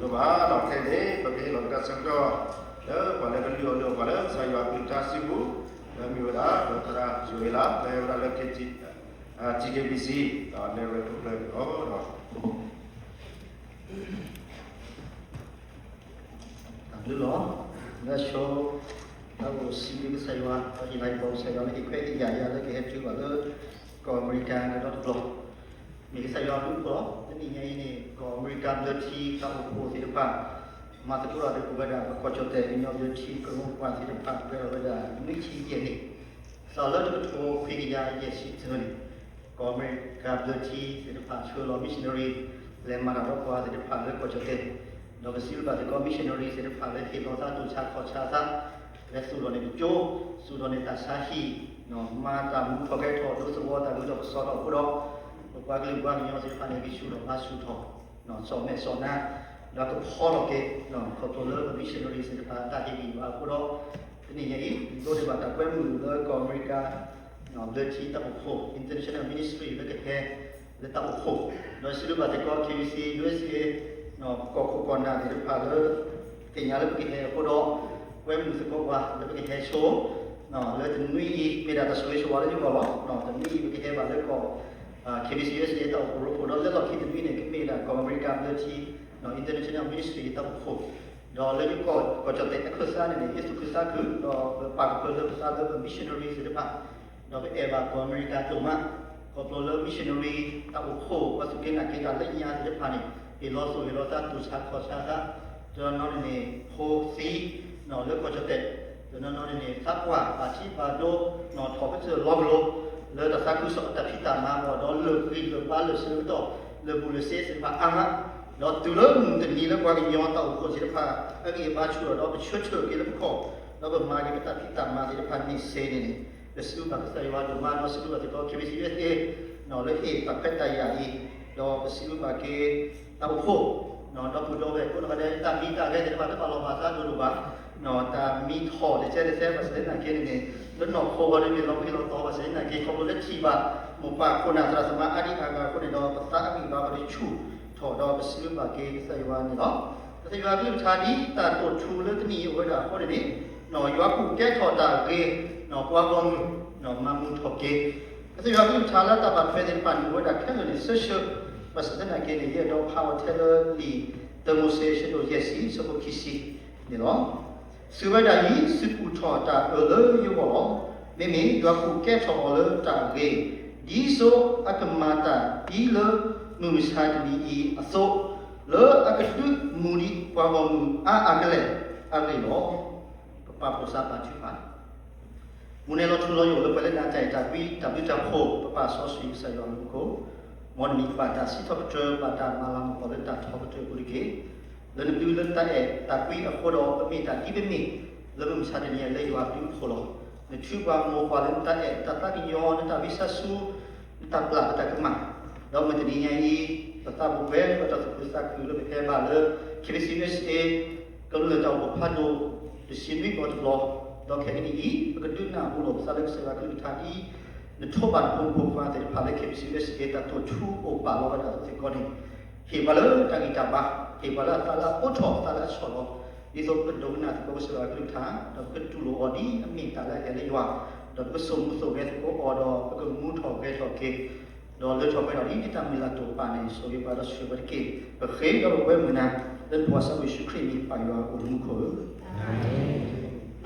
တဘၣ်ဒီးခဲအံၤန့ၣ် ပကဟ့ၣ်လီၤပတၢ်ဆၢကတီၢ် လၢပှၤလၢကလုၢ်အီၣ်လုၢ်အီပှၤလၢကစၢ်ယွၤအကလုၢ်ကထါစုပူၤ, လၢမ့ၢ်ဝဲဒၣ် ပသရၣ်ယိၤအ့လး လၢဟဲဝဲဒၣ်လၢ တီၣ်က့ဘံစံ ဒီးနဲၣ်ရွဲၣ်တဖျၢၣ်န့ၣ်လီၤ. တၢ်ဘျုးလီၤ. လၢအဆိ တၢ်အိၣ်စံးဘျုးကစၢ်ယွၤ ဒီးဟ့ၣ်လၤဟ့ၣ်ကပီၤကစၢ်ယွၤလၢဟ့ၣ်ခွဲးဟ့ၣ်ယာ်ယၤလၢကဟဲတုၤဘၣ်လၢ ကီၢ်အမဲရကၤကဒီးတဘျီ, မ့ၢ်ကစၢ်ယွၤအဘျုးအဖှိၣ်လီၤ. တနံၤညါအံၤန့ၣ် ကီၢ်အမဲရကၤဘျၢထံတၢ်အိၣ်ဖှိၣ်သ့ၣ်တဖၣ် မၤသကိးဒီးပဝဲဒၣ်ပကီၢ်ကၠီၣ်တဲၣ်ကညီဘျၢထံကရူၢ်ပှၤသ့ၣ်တဖၣ် ပှဲၤဒီးဝဲဒၣ်နွံဆံယဲၢ်နံၣ် စးလၢတကထိခွံကယၤယဲၢ်ဆံတၢန့ၣ် ကီၢ်အမဲရကၤဘျၢထံသ့ၣ်တဖၣ်ဆှၢလီၤ missionary လဲၤမၤတၢ်ဒီးပှၤသ့ၣ်တဖၣ်လၢကီၢ်ကၠီၣ်တဲၣ်, ဒီးပစံးဘျုးဘၣ်စ့ၢ်ကီး missionary သ့ၣ်တဖၣ်လၢဟ့ၣ်လီၤသးတိၢ်ဆါခီၣ်ဆါသး လဲၤသူၣ်ထီၣ်န့ၢ်ပကၠိ, သူၣ်ထီၣ်န့ၢ်တၢ်ဆါဟံၣ်, မၤတၢ်မူထီၣ်ဂဲၤထီၣ် ဒိသဝီတၢ်ဂုၤထီၣ်ပသီထီၣ်အဃိဒီး ပပှၤကလုာ်ပှၤကညီသ့ၣ်တဖၣ်န့ၣ် ကဆူၣ်ထီၣ်ဘါဆူၣ်ထီၣ် စီၣ်မဲာ်စီၣ်နါ ဒီးကဖီထီၣ်က့ၤ ခီဖျိလၢ missionary သ့ၣ်တဖၣ်အတၢ်ဟ့ၣ်ဂံၢ်ဘါအဃိဒီး တနံၤညါအံၤ ဒိးန့ၢ်ဘၣ်တၢ်ကွဲမုာ်လၢကီၢ်အမဲရကၤ ဘျၢထံတၢ်အိၣ်ဖှိၣ် international ministry လၢကဟဲ လၢတၢ်အိၣ်ဖှိၣ်, ဒီးစံးဘျုးဘၣ်စ့ၢ်ကီး KBC USA ကီၢ်ခိၣ်ကီၢ်နၢ်သ့ၣ်တဖၣ်လၢ သ့ၣ်ညါလၢပကဟဲအဃိဒီး ကွဲမုာ်စ့ၢ်ကီးပှၤလၢပကဟဲဆိ လၢတနွံအံၤ မ့ၢ်ဒၣ်တၢ်ဆိၣ်ဂ့ၤဆိၣ်ဝါလၢယဂီၢ်လီၤ. တနွံအံၤ ပကဟဲဘၣ်လၢကီၢ် KBC USA တၢ်အိၣ်ဖှိၣ်ရိဖှိၣ် ဒီးလၢလီၢ်ခံတနွံန့ၣ် ကမ့ၢ်ဒၣ်ကီၢ်အမဲရကၤဘျၢထံ international ministry တၢ်အိၣ်ဖှိၣ်, ဒီးလၢယကီၢ်ကၠီၣ်တဲၣ်အခၢၣ်စးန့ၣ်န့ၣ် ယသူၣ်ခုသးခု ဒီးပပာ်ကဖၢလၢပသးလၢပ missionary သ့ၣ်တဖၣ် ဒီးပအဲၣ်ဘၣ်ကီၢ်အမဲရကၤဒိၣ်မး, ခီဖျိလၢ missionary တၢ်အိၣ်ဖှိၣ် ပှၤစူၢ်က့ၤနာ်က့ၤတၢ်လၢညါသ့ၣ်တဖၣ်န့ၣ် ဟ့ၣ်လီၤသူၣ်ဟ့ၣ်လီၤသး တူၢ်ဆါခီၣ်ဆါသး, တနီၤနီၤန့ၣ်န့ၣ် ဖိသံ လၢကီၢ်ကၠီၣ်တဲၣ်, တနီၤနီၤန့ၣ်န့ၣ် သးပှၢ်ဘၣ်ထံဘၣ်ဒိ နီၣ်ထီၣ်ပစၢၢ်လီၤကလိၤ လၢတၢ်သးခုကစီၣ်အတၢ်ဖံးတၢ်မၤအဂီၢ် ဒီးလၢာ်ဂံၢ်လၢာ်ဘါလၢာ်ဆၢကတီၢ် လၢာ်ဘူၣ်လၢာ်စ့သ့ၣ်တဖၣ်အါမး, ဒီးတုၤလၢမုၢ်တနံၤလၢပှၤကညီတၢ်အိၣ်ဖှိၣ်သ့ၣ်တဖၣ် အဂံၢ်အဘါဆူၣ်ထီၣ်ဒီး ပဆၢထၢၣ်က့ၤလၢပခီၣ် ဒီးပမၤက့ၤပတၢ်ဖံးတၢ်မၤသ့ၣ်တဖၣ်န့ၣ်စ့န့ၣ်န့ၣ် ပစံးဘျုးဘၣ်ကစၢ်ယွၤဒိၣ်မး ဒီးစံးဘျုးဘၣ်စ့ၢ်ကီး KBC USA လၢဟ့ၣ်တၢ်ခွဲးတၢ်ယာ်အံၤ, ဒီးပစံးဘျုးဘၣ်က့ၤ တၢ်အိၣ်ဖှိၣ် ဒီပုၢ်ဒီဝဲၢ်ကိးနီၢ်ဂၤဒဲး တၢ်မံတၢ်ဂဲၤသ့ၣ်တဖၣ် တဘၣ်လီၤဘၣ်သးဒိၣ်ဒိၣ်ဘၣ်, တၢ်မံထီၣ်တကဲတသဲဘၣ်ဆၣ်သနာ်က့န့ၣ်န့ၣ် လၢနီၢ်ခိဂီၤန့ၣ်မ့ၢ်လီၤဘှံးလီၤတီၤဘၣ်ဆၣ်သနာ်က့ ခီဖျိလၢထံၣ်ဘၣ် မိၢ်ပၢ်ခိၣ်နၢ်သရၣ်သမါအါဒံအါဂၤအဃိန့ၣ်ဒီး ပသးအဂံၢ်ဘါပှၤတဆူၣ်ထီၣ် ဒီးပစံးဘျုးဘၣ်က့ၤကစၢ်ယွၤန့ၣ်လီၤ. ကစၢ်ယွၤကလုၢ်ကထါဒ်တၢ်တိာ်ထူလၢတနံၤအံၤအိၣ်ဝဲဒၣ်အဃိန့ၣ်န့ၣ် ယွၤကူၣ်ကဲထီၣ်တၢ်အဂ့ၤ ပှၤဂီၢ်မုၢ် မၤမူထီၣ်က့ၤ ကစၢ်ယွၤကလုၢ်ကထါလၢတၢ်ဘၣ်ထွဲသ့ၣ်တဖၣ်န့ၣ် အိၣ်ဝဲဒၣ်ခဲလၢာ်န့ၣ် ဆၢဆၢ ဘၣ်ဆၣ်သနာ်က့န့ၣ် ယအဲၣ်ဒိးဖးအီၤထဲလၢလံာ်တၢမိၤၡ့ အဆၢဒိၣ်ယဲၢ်ဆံ အဆၢဖိခံဆံန့ၣ်လီၤ. စံးဝဲဒၣ်အံၤ စူၢ်ကူၣ်ထီၣ်တၢ်အၢၣ်လၢယဂီၢ်လီၤ. မ့မ့ၢ်ယွၤကူၣ်ကဲထီၣ်အီၤလၢတၢ်အဂ့ၤ, ဒ်သိးအကမၤတၢ်ဒ်လၢမုၢ်မဆါတနံၤအံၤအသိး, လၢအကဒုးမူဒံးပှၤဂီၢ်မုၢ်အါအါကလဲာ်အဂ့ၢ်လီၤ. ပပာ်ဖှိၣ်သးပာ်ထုကဖၣ် မူနဲလီၤထူလီၤယိာ်လၢပှၤလၢနၤတၢ်အဲၣ်တၢ်ကွံ တၢ်ဘျုးတၢ်ဖှိၣ် ပပာ်စီဆှံကစၢ်ယွၤအဘျုးအဖှိၣ်, မ်နမံၤကဘၣ်တၢ်စံးထီၣ်ပတြၢၤ ဘၣ်တၢ်မၤလၤမၤကပီၤလၢတၢ်ထီကတြၢၤအပူၤတက့ၢ်. လၢနဘျုးလၢတၢ်အဲၣ်တၢ်ကွံအဃိဒီး ပမ့ၢ်တၢ်ဒ်ပမ့ၢ် လၢမုၢ်မဆါတနံၤအံၤလၢယွၤအဘျုးအဖှိၣ်လီၤ. နထုးပှၤမိၢ်ပှၢ်လၢနတၢ်အဲၣ် နတၢ်သးကညီၤ နတၢ်ဝံသးစူၤ နတၢ်ပျၢ်နတၢ်ကမၣ်, ဒီးမုၢ်တနံၤညါအံၤ ပသးပူၤကွံာ် ပတၢ်သူၣ်ခုသးခုလၢပဟဲဘၣ်လၢ KBC USA ကမျၢၢ်တၢ်အိၣ်ဖးဒိၣ် တဆံနွံဘျီတဘျီ, ဒီးခဲကနံၣ်အံၤ ပကဒုးနၢ်ဟူလိာ်ပသးလၢကစၢ်ယွၤကလုၢ်ကထါဒ် နထိးဘၣ်နဖိမုၣ်ဖိခွါသ့ၣ်တဖၣ်လၢ KBC USA တၢ်တိာ်ထူအိၣ်ပာ်လီၤဝဲဒၣ်အသိးစ့ၢ်ကီးန့ၣ်, ဟ့ၣ်ပှၤလၢတၢ်ဂံၢ်တၢ်ဘါ, ဟ့ၣ်ပှၤလၢအသးလၢအအိးထီၣ် အသးလၢအဆီၣ်လီၤ, ဒ်သိးပကဒိကနၣ်သကိးကစၢ်ယွၤကလုၢ်ကထါ, ဒီးပကတူၢ်လိာ်အီၤဒ်အမ့ၢ်တၢ်လၢအဟဲလၢယွၤ, ဒီးပကစိာ်မူစိာ်ဂဲၤသကိးအီၤဒီး ပကမူထီၣ်ဂဲၤထီၣ်က့ၤ ဒီးလၢထီၣ်ပှဲၤထီၣ်ဒ်နတၢ်မုၢ်လၢ်တိာ်ပာ်န့ၣ် ဆိၣ်ဂ့ၤပှၤဒီးဆိၣ်ဂ့ၤပှၤတက့ၢ်. ပဃ့ဒီးပဝဲမုၢ်နၤ လၢနဖိစီၤယ့ၣ်ၡူးခရံာ်အမံၤ ပၢ်ယွၤအိၣ်မူခိၣ်ဧၢ.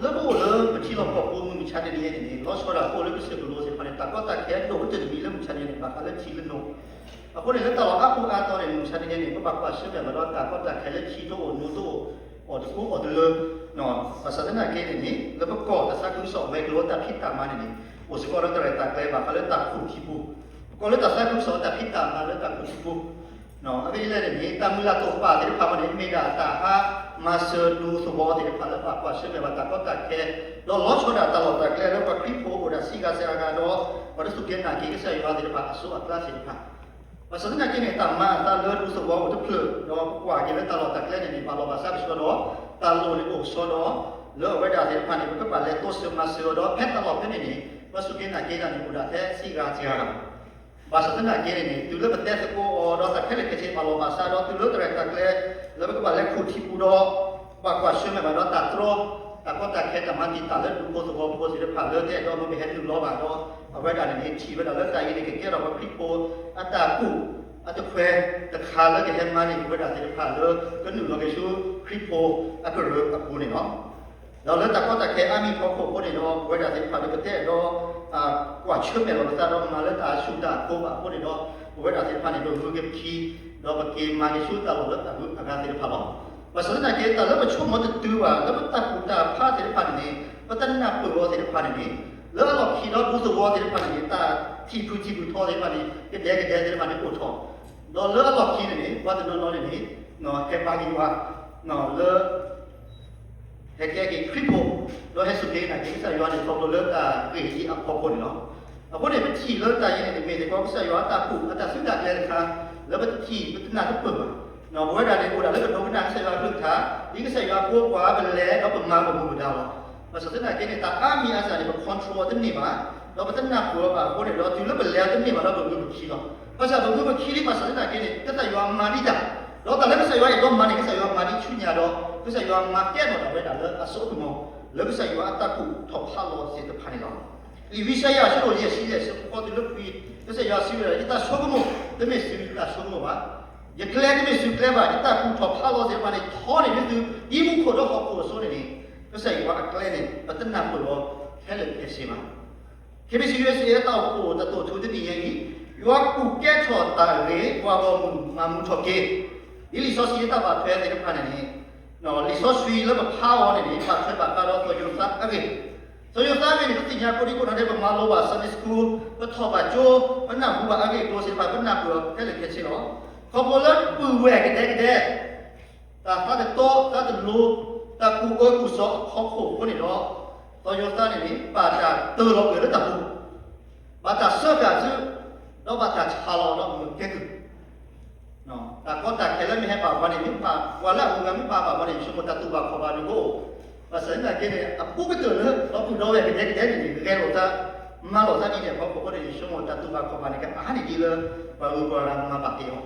လၢပအိၣ်လၢပထံလီၢ်ကီၢ်ပူၤမုၢ်မဆါတနံၤအံၤန့ၣ်န့ၣ် လီၤဆီဒၣ်ပအိၣ်လၢကစၢၢ်ကလိသ့ၣ်တဖၣ်န့ၣ် တၢ်ကီတၢ်ခဲဒိၣ်ကတၢၢ်တမံၤလၢမုၢ်မဆါတနံၤန့ၣ် ဘၣ်ဃးလၢထံလၢနိ. အဃိန့ၣ် လၢတၢ်လီၢ်အါပူၤအါတီၤန့ၣ် မုၢ်မဆါတနံၤန့ၣ် ပဘၣ်ကွၢ်ဆၢၣ်မဲာ်ဘၣ်ဒီးတၢ်ကီတၢ်ခဲလၢထံတအိၣ်နိတအိၣ် အီၣ်တကူအီၣ်တလၢ ဘၣ်ဆၣ်သနာ်က့န့ၣ်န့ၣ် လၢပကီၢ်တၢ်သးခုကစီၣ်ဝဲၤကျိၤတၢ်ဖံးတၢ်မၤန့ၣ်န့ၣ် အိၣ်စ့ၢ်ကီးလၢတၢ်ရဲၣ်တၢ်ကျဲၤဘၣ်ဃးလၢတၢ်ခိၣ်ထံပူၤ, ပကိးလၢတၢ်သးခုကစီၣ်တၢ်ဖံးတၢ်မၤလၢတၢ်ခိၣ်ထံပူၤ အဂ့ၢ်ဒ်လဲၣ်န့ၣ်န့ၣ် တၢ်မုၢ်လၢ်တိာ်ပာ်သ့ၣ်တဖၣ်န့ၣ် မ့ၢ်ဒၣ်တၢ်ဟးမၤစၢၤဒူသဝီသ့ၣ်တဖၣ်လၢဘၣ်ကွၢ်ဆၢၣ်မဲာ်ဘၣ်တၢ်ကီတၢ်ခဲ, ဒီးလီၤဆီဒၣ်တၢ်လီၢ်တၢ်ကျဲလၢပှၤခရံာ်ဖိအိၣ်ဒၣ်စံးဂၤစၢ်အဂၤဒီး ပှၤတစူၢ်က့ၤနာ်က့ၤကစၢ်ယွၤသ့ၣ်တဖၣ်အစိအကျါသ့ၣ်တဖၣ် ဘၣ်ဆၣ်သနာ်က့န့ၣ် တၢ်မၤအသးလၢဒူသဝီအိၣ်တဖျၢၣ် ဒီးပကွၢ်က့ၤလၢတၢ်လီၢ်တၢ်ကျဲန့ၣ်န့ၣ် ဘၣ်လီၢ်ဘၣ်စးကဆှီဒီး တၢ်လိၣ်န့ၣ်အိၣ်ကဆှီဒီး လၢအဝဲဒၣ်သ့ၣ်တဖၣ်န့ၣ် ပကဘၣ်လဲၤတိစၢၤမၤစၢၤအီၤဒီး ဖဲတၢ်လီၢ်ဖဲန့ၣ်န့ၣ် ပှၤစူၢ်က့ၤနာ်က့ၤတၢ်န့ၣ် အိၣ်ဒၣ်ထဲစံးဂၤစၢ်ဂၤလီၤ. ဘၣ်ဆၣ်သနာ်က့န့ၣ်န့ၣ် တုၤလၢပတဲသကိးအီၤဒီးတၢ်ခဲလၢာ်ခဲဆ့ဘၣ်လီၤဘၣ်စးဒီး တုၤလၢတၢ်ရဲၣ်တၢ်ကျဲၤ လၢပကဘၣ်လဲၤခူၣ်ထံပူၤဒီး ဘၣ်ကွၢ်ဆၢၣ်မဲာ်ဘၣ်ဒီးတၢ်တြီ တၢ်ကီတၢ်ခဲတၢ်မၤတံာ်တာ်လၢဒူဖိသဝီဖိသ့ၣ်တဖၣ်လၢတအဲၣ်ဒိးမ့ၢ်ပဟဲနုာ်လီၤဘၣ်ဒီး အဝဲဒၣ်န့ၣ်န့ၣ် ထံၣ်ဝဲဒၣ်လၢတၢ်အံၤန့ၣ် ကကဲထီၣ်ပှၤခရံာ်ဖိအတၢ်ကူၣ်အတခွဲးတခါလၢကဟဲမၤန့ၢ် ပဝဲဒၣ်သ့ၣ်တဖၣ်လၢ ကနုာ်လီၤက့ၤဆူခရံာ်ဖိအကရၢအပူၤန့ၣ်လီၤ. ဒီးလၢတၢ်ကီတၢ်ခဲအါမံၤအဖီခိၣ်အဃိန့ၣ်ဒီး ပဝဲဒၣ်သ့ၣ်တဖၣ်ဒီး ပတအဲၣ်ဒိး ကွၢ်ဆၢၣ်မဲာ်လီၤပသးဒီးမၤလၢတၢ်ဆူၣ်တၢ်ကိးဘၣ်အဃိန့ၣ်ဒီး ပဝဲဒၣ်သ့ၣ်တဖၣ်န့ၣ် ပဂုၤကဖံး ဒီးပက့ၤမၤက့ၤဆူတၢ်လီၢ်လၢအဂုၤအဂၤသ့ၣ်တဖၣ်လီၤ. ဘၣ်ဆၣ်သနာ်က့ တၢ်လၢပဆိကမိၣ်တတုၤဘၣ် လၢပတၢ်ကူၣ်တၢ်ဖးသ့ၣ်တဖၣ်န့ၣ်န့ၣ် ပတနၢ်ပၢၢ်အီၤသ့ၣ်တဖၣ်န့ၣ်န့ၣ် လၢအလီၢ်ခံဒီးဒူသဝီသ့ၣ်တဖၣ်န့ၣ်န့ၣ် တၢ်ထံၣ်ဖုၣ်ထံၣ်ဖုၣ်ထီသ့ၣ်တဖၣ်န့ၣ် ကဒဲကဒဲသ့ၣ်တဖၣ်န့ၣ်အိၣ်ထီၣ် ဒီးလၢအလီၢ်ခံန့ၣ်န့ၣ် ပှၤတနီၤနီၤန့ၣ်န့ၣ် ဟဲဘါက့ၤဝဲ လၢ ဟဲကဲက့ၤခရံာ်ဖိ ဒီးဟဲစူၢ်က့ၤနာ်က့ၤကစၢ်ယွၤန့ၣ် ခီဖျိလၢတၢ်ဂ့ၢ်အံၤအဖီခိၣ်န့ၣ်လီၤ. အဃိန့ၣ် ပထံၣ်လၢတၢ်အံၤန့ၣ်န့ၣ် မ့ၢ်စ့ၢ်ကီးကစၢ်ယွၤအတၢ်ကူၣ်အတၢ်စုတၢ်ကျဲၤတခါ လၢပတထံၣ်ပတနၢ်တပၢၢ်ဘၣ်. ပဝဲဒၣ်န့ၣ် အိၣ်ဒၣ်လၢပဒိကနၣ်ကစၢ်ယွၤအကလုၢ်ကထါ ဒ်ကစၢ်ယွၤကိးပှၤပလဲၤဒီးပမၤပမူပဒါလီၤ. ဘၣ်ဆၣ်သနာ်က့န့ၣ် တၢ်အါမံၤအါစှၤန့ၣ် ပ control အီၤတန့ၢ်ဘၣ်, ဒီးပတနၢ်ပၢၢ်အီၤဘၣ်အဃိန့ၣ်ဒီး တုၤလၢပလဲၤအီၤတန့ၢ်ဘၣ်ဒီးပဂုၤပခံလီၤ. ဘၣ်ဆၣ်ပဂုၤပခံလံ ဘၣ်ဆၣ်သနာ်က့န့ၣ် ကစၢ်ယွၤမၤဒံးတၢ်, ဒီးတၢ်လၢကစၢ်ယွၤအဲၣ်ဒိးမၤန့ၣ် ကစၢ်ယွၤမၤဒံးဆူညါဒီး ကစၢ်ယွၤမၤကဲထီၣ်ဒၣ်ဝဲဒၣ်လၢအစိအကမီၤ လၢကစၢ်ယွၤအတၢ်ကူၣ်ထီၣ်ဖးလီၤသ့ၣ်တဖၣ်န့ၣ်လီၤ. လံာ်ဝံယၡါယၤအဆၢဒိၣ်ယဲၢ်ဆံယဲၢ် ဆၢဖိဃိးတုၤလၢခွံ, ကစၢ်ယွၤစံးဝဲဒၣ် ယတၢ်ဆိကမိၣ် တမ့ၢ်သုတၢ်ဆိကမိၣ်ဘၣ်, ယကျဲတမ့ၢ်သုကျဲဘၣ်, ယတၢ်ကူၣ်ထီၣ်ဖးလီၤသ့ၣ်တဖၣ်န့ၣ် ထီန့ၢ်ဒ်သု ဒ်မူခိၣ်ဒီးဟီၣ်ခိၣ်အသိးန့ၣ်န့ၣ်, ကစၢ်ယွၤအကျဲန့ၣ် ပတနၢ်ပၢၢ်အီၤခဲလၢာ်ခဲဆ့ဘၣ်. ခဲမ့ၢ်စံး ယူအ့ၣ်စ့ အတၢ်အိၣ်ဖှိၣ်တၢ်တိာ်ထူတနံၤညါအံၤ, ယွၤကူၣ်ကဲထီၣ်တၢ်အဂ့ၤ ပှၤဂီၢ်မုၢ်မၤမူထီၣ်က့ၤ, ဒ်လံာ်စီဆှံအတၢ်ဘၣ်ထွဲသ့ၣ်တဖၣ်န့ၣ်န့ၣ်, လံာ်စီဆှံလၢပဖးအီၤန့ၣ်န့ၣ် ဘၣ်ထွဲဘၣ်ဃးဒီးသီၣ်ယိၤသးအဂ့ၢ်, သီၣ်ယိၤသးအဂ့ၢ်န့ၣ် ပသ့ၣ်ညါကိးဒံကိးနီၢ်ဒဲး ပမၤလိဘၣ် Sunday School, ပထီၣ်ဘၣ်ကၠိ, ပနၢ်ဟူဘၣ်အဂ့ၢ်အကျိၤသ့ၣ်တဖၣ် ပနၢ်ပၢၢ်အီၤခဲလၢာ်ခဲဆ့လီၤ. ခီဖျိလၢပုၢ်ဝဲၢ်ကဒဲကဒဲ တၢ်သးတတီ သးတလိၤ, တၢ်ကူၣ်အၢကူၣ်သီအဖီခိၣ်အဃိန့ၣ်ဒီး, သီၣ်ယိၤသးန့ၣ်န့ၣ် ဘၣ်တၢ်တၢၢ်လီၤကွံာ်လၢတၢ်ပူၤ, ဘၣ်တၢ်စၢဃာ်ဆူ, ဒီးဘၣ်တၢ်ဆးလီၤဒီးမုၢ်ကဲကုၢ်, တၢ်ကီတၢ်ခဲလၢမ့ၢ်ဟဲဘၣ်ပှၤန့ၣ် မ့ၢ်ဘၣ်ပှၤလၢအမုၢ်ဂၤမ့ၢ်ဘၣ်ဘၣ်ပှၤန့ၣ် ယဆိကမိၣ်တၢ်တူၢ်ဘၣ်ခီၣ်ဘၣ်ဒုးအိၣ်, ဘၣ်ဆၣ်သနာ်က့န့ၣ် အပူၤကတၢၢ်လၢ ဒီပုၢ်ဒီဝဲၢ်ကဒဲကဒဲန့ၣ်န့ၣ် ဂဲၤလိာ်သး, မၤလိာ်သးဒ်န့ၣ်အဖီခိၣ်အဃိန့ၣ် ယဆိကမိၣ်တၢ်တူၢ်ဘၣ်ခီၣ်ဘၣ်န့ၣ် ကအါန့ၢ်ဒ်လၢ ပှၤဂုၤပှၤဂၤမၤဘၣ်က့ၤအီၤ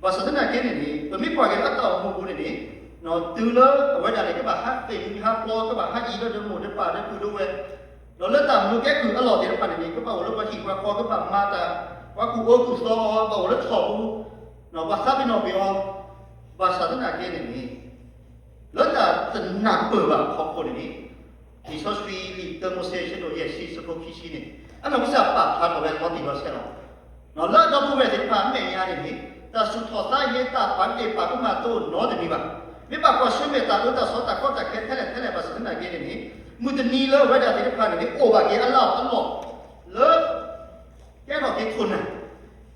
ဘၣ်ဆၣ်သနာ်က့န့ၣ်န့ၣ် ပမ့ၢ်ကွၢ်က့ၤလၢအတၢ်အိၣ်မူအပူၤန့ၣ်န့ၣ်, တုၤလၢအဝဲဒၣ်န့ၣ် ကဘၣ်ဟးသ့ၣ်မံဟးဖျီ ကဘၣ်ဟးအံၤလၢဒမုၣ်ဒပၢ်ဒီပုၢ်ဒီဝဲၢ်, ဒီးလၢတၢ်မုၢ်ကဲကုၢ်အလီၢ်သ့ၣ်တဖၣ်န့ၣ်န့ၣ် ကဘၣ်အိၣ်လၢပှၤဟံၣ်ပှၤဃီ ကဘၣ်မၤတၢ်, ပှၤကူၣ်အၢကူၣ်သီအီၤ ဘၣ်အိၣ်လၢထီၣ်ပူၤ, ပှၤသးပ့ၤနီၣ်ကွံာ်အီၤ, ဘၣ်ဆၣ်သနာ်က့န့ၣ်န့ၣ် လၢတၢ်တနၢ်ပၢၢ်ဘၣ်အဖီခိၣ်န့ၣ်န့ၣ်, လံာ်စီဆှံလံာ်တၢမိၤၡ့ အဆၢဒိၣ်ယဲၢ်ဆံ အဆၢဖိခံဆံန့ၣ် အနီၢ်ကစၢ်ပာ်ဖျါထီၣ်ဝဲလီၤတံၢ်လီၤဆဲးလီၤ. လၢအဒီပုၢ်ဝဲၢ်သ့ၣ်တဖၣ်အမဲာ်ညါန့ၣ်န့ၣ် တၢ်ဆူၣ်ထီၣ်သးဟ့ တၢ်ပာ်တ့ၢ်ပာ်ကမၣ်တအိၣ်နီတမံၤဘၣ်. မ့ၢ်ဘၣ်ကွၢ်ဆၢၣ်မဲာ်တၢ်အၢတၢ်သီတၢ်ကီတၢ်ခဲထဲလဲၣ်ထဲလဲၣ်ဘၣ်ဆၣ်သနာ်က့န့ၣ်န့ၣ်, မုၢ်တနံၤလၢအဝဲဒၣ်သ့ၣ်တဖၣ်န့ၣ်န့ၣ် အိၣ်ဘၣ်က့ၤအလီၢ်အလီၢ် လၢ ကဲထီၣ်က့ၤခိၣ်နၢ်,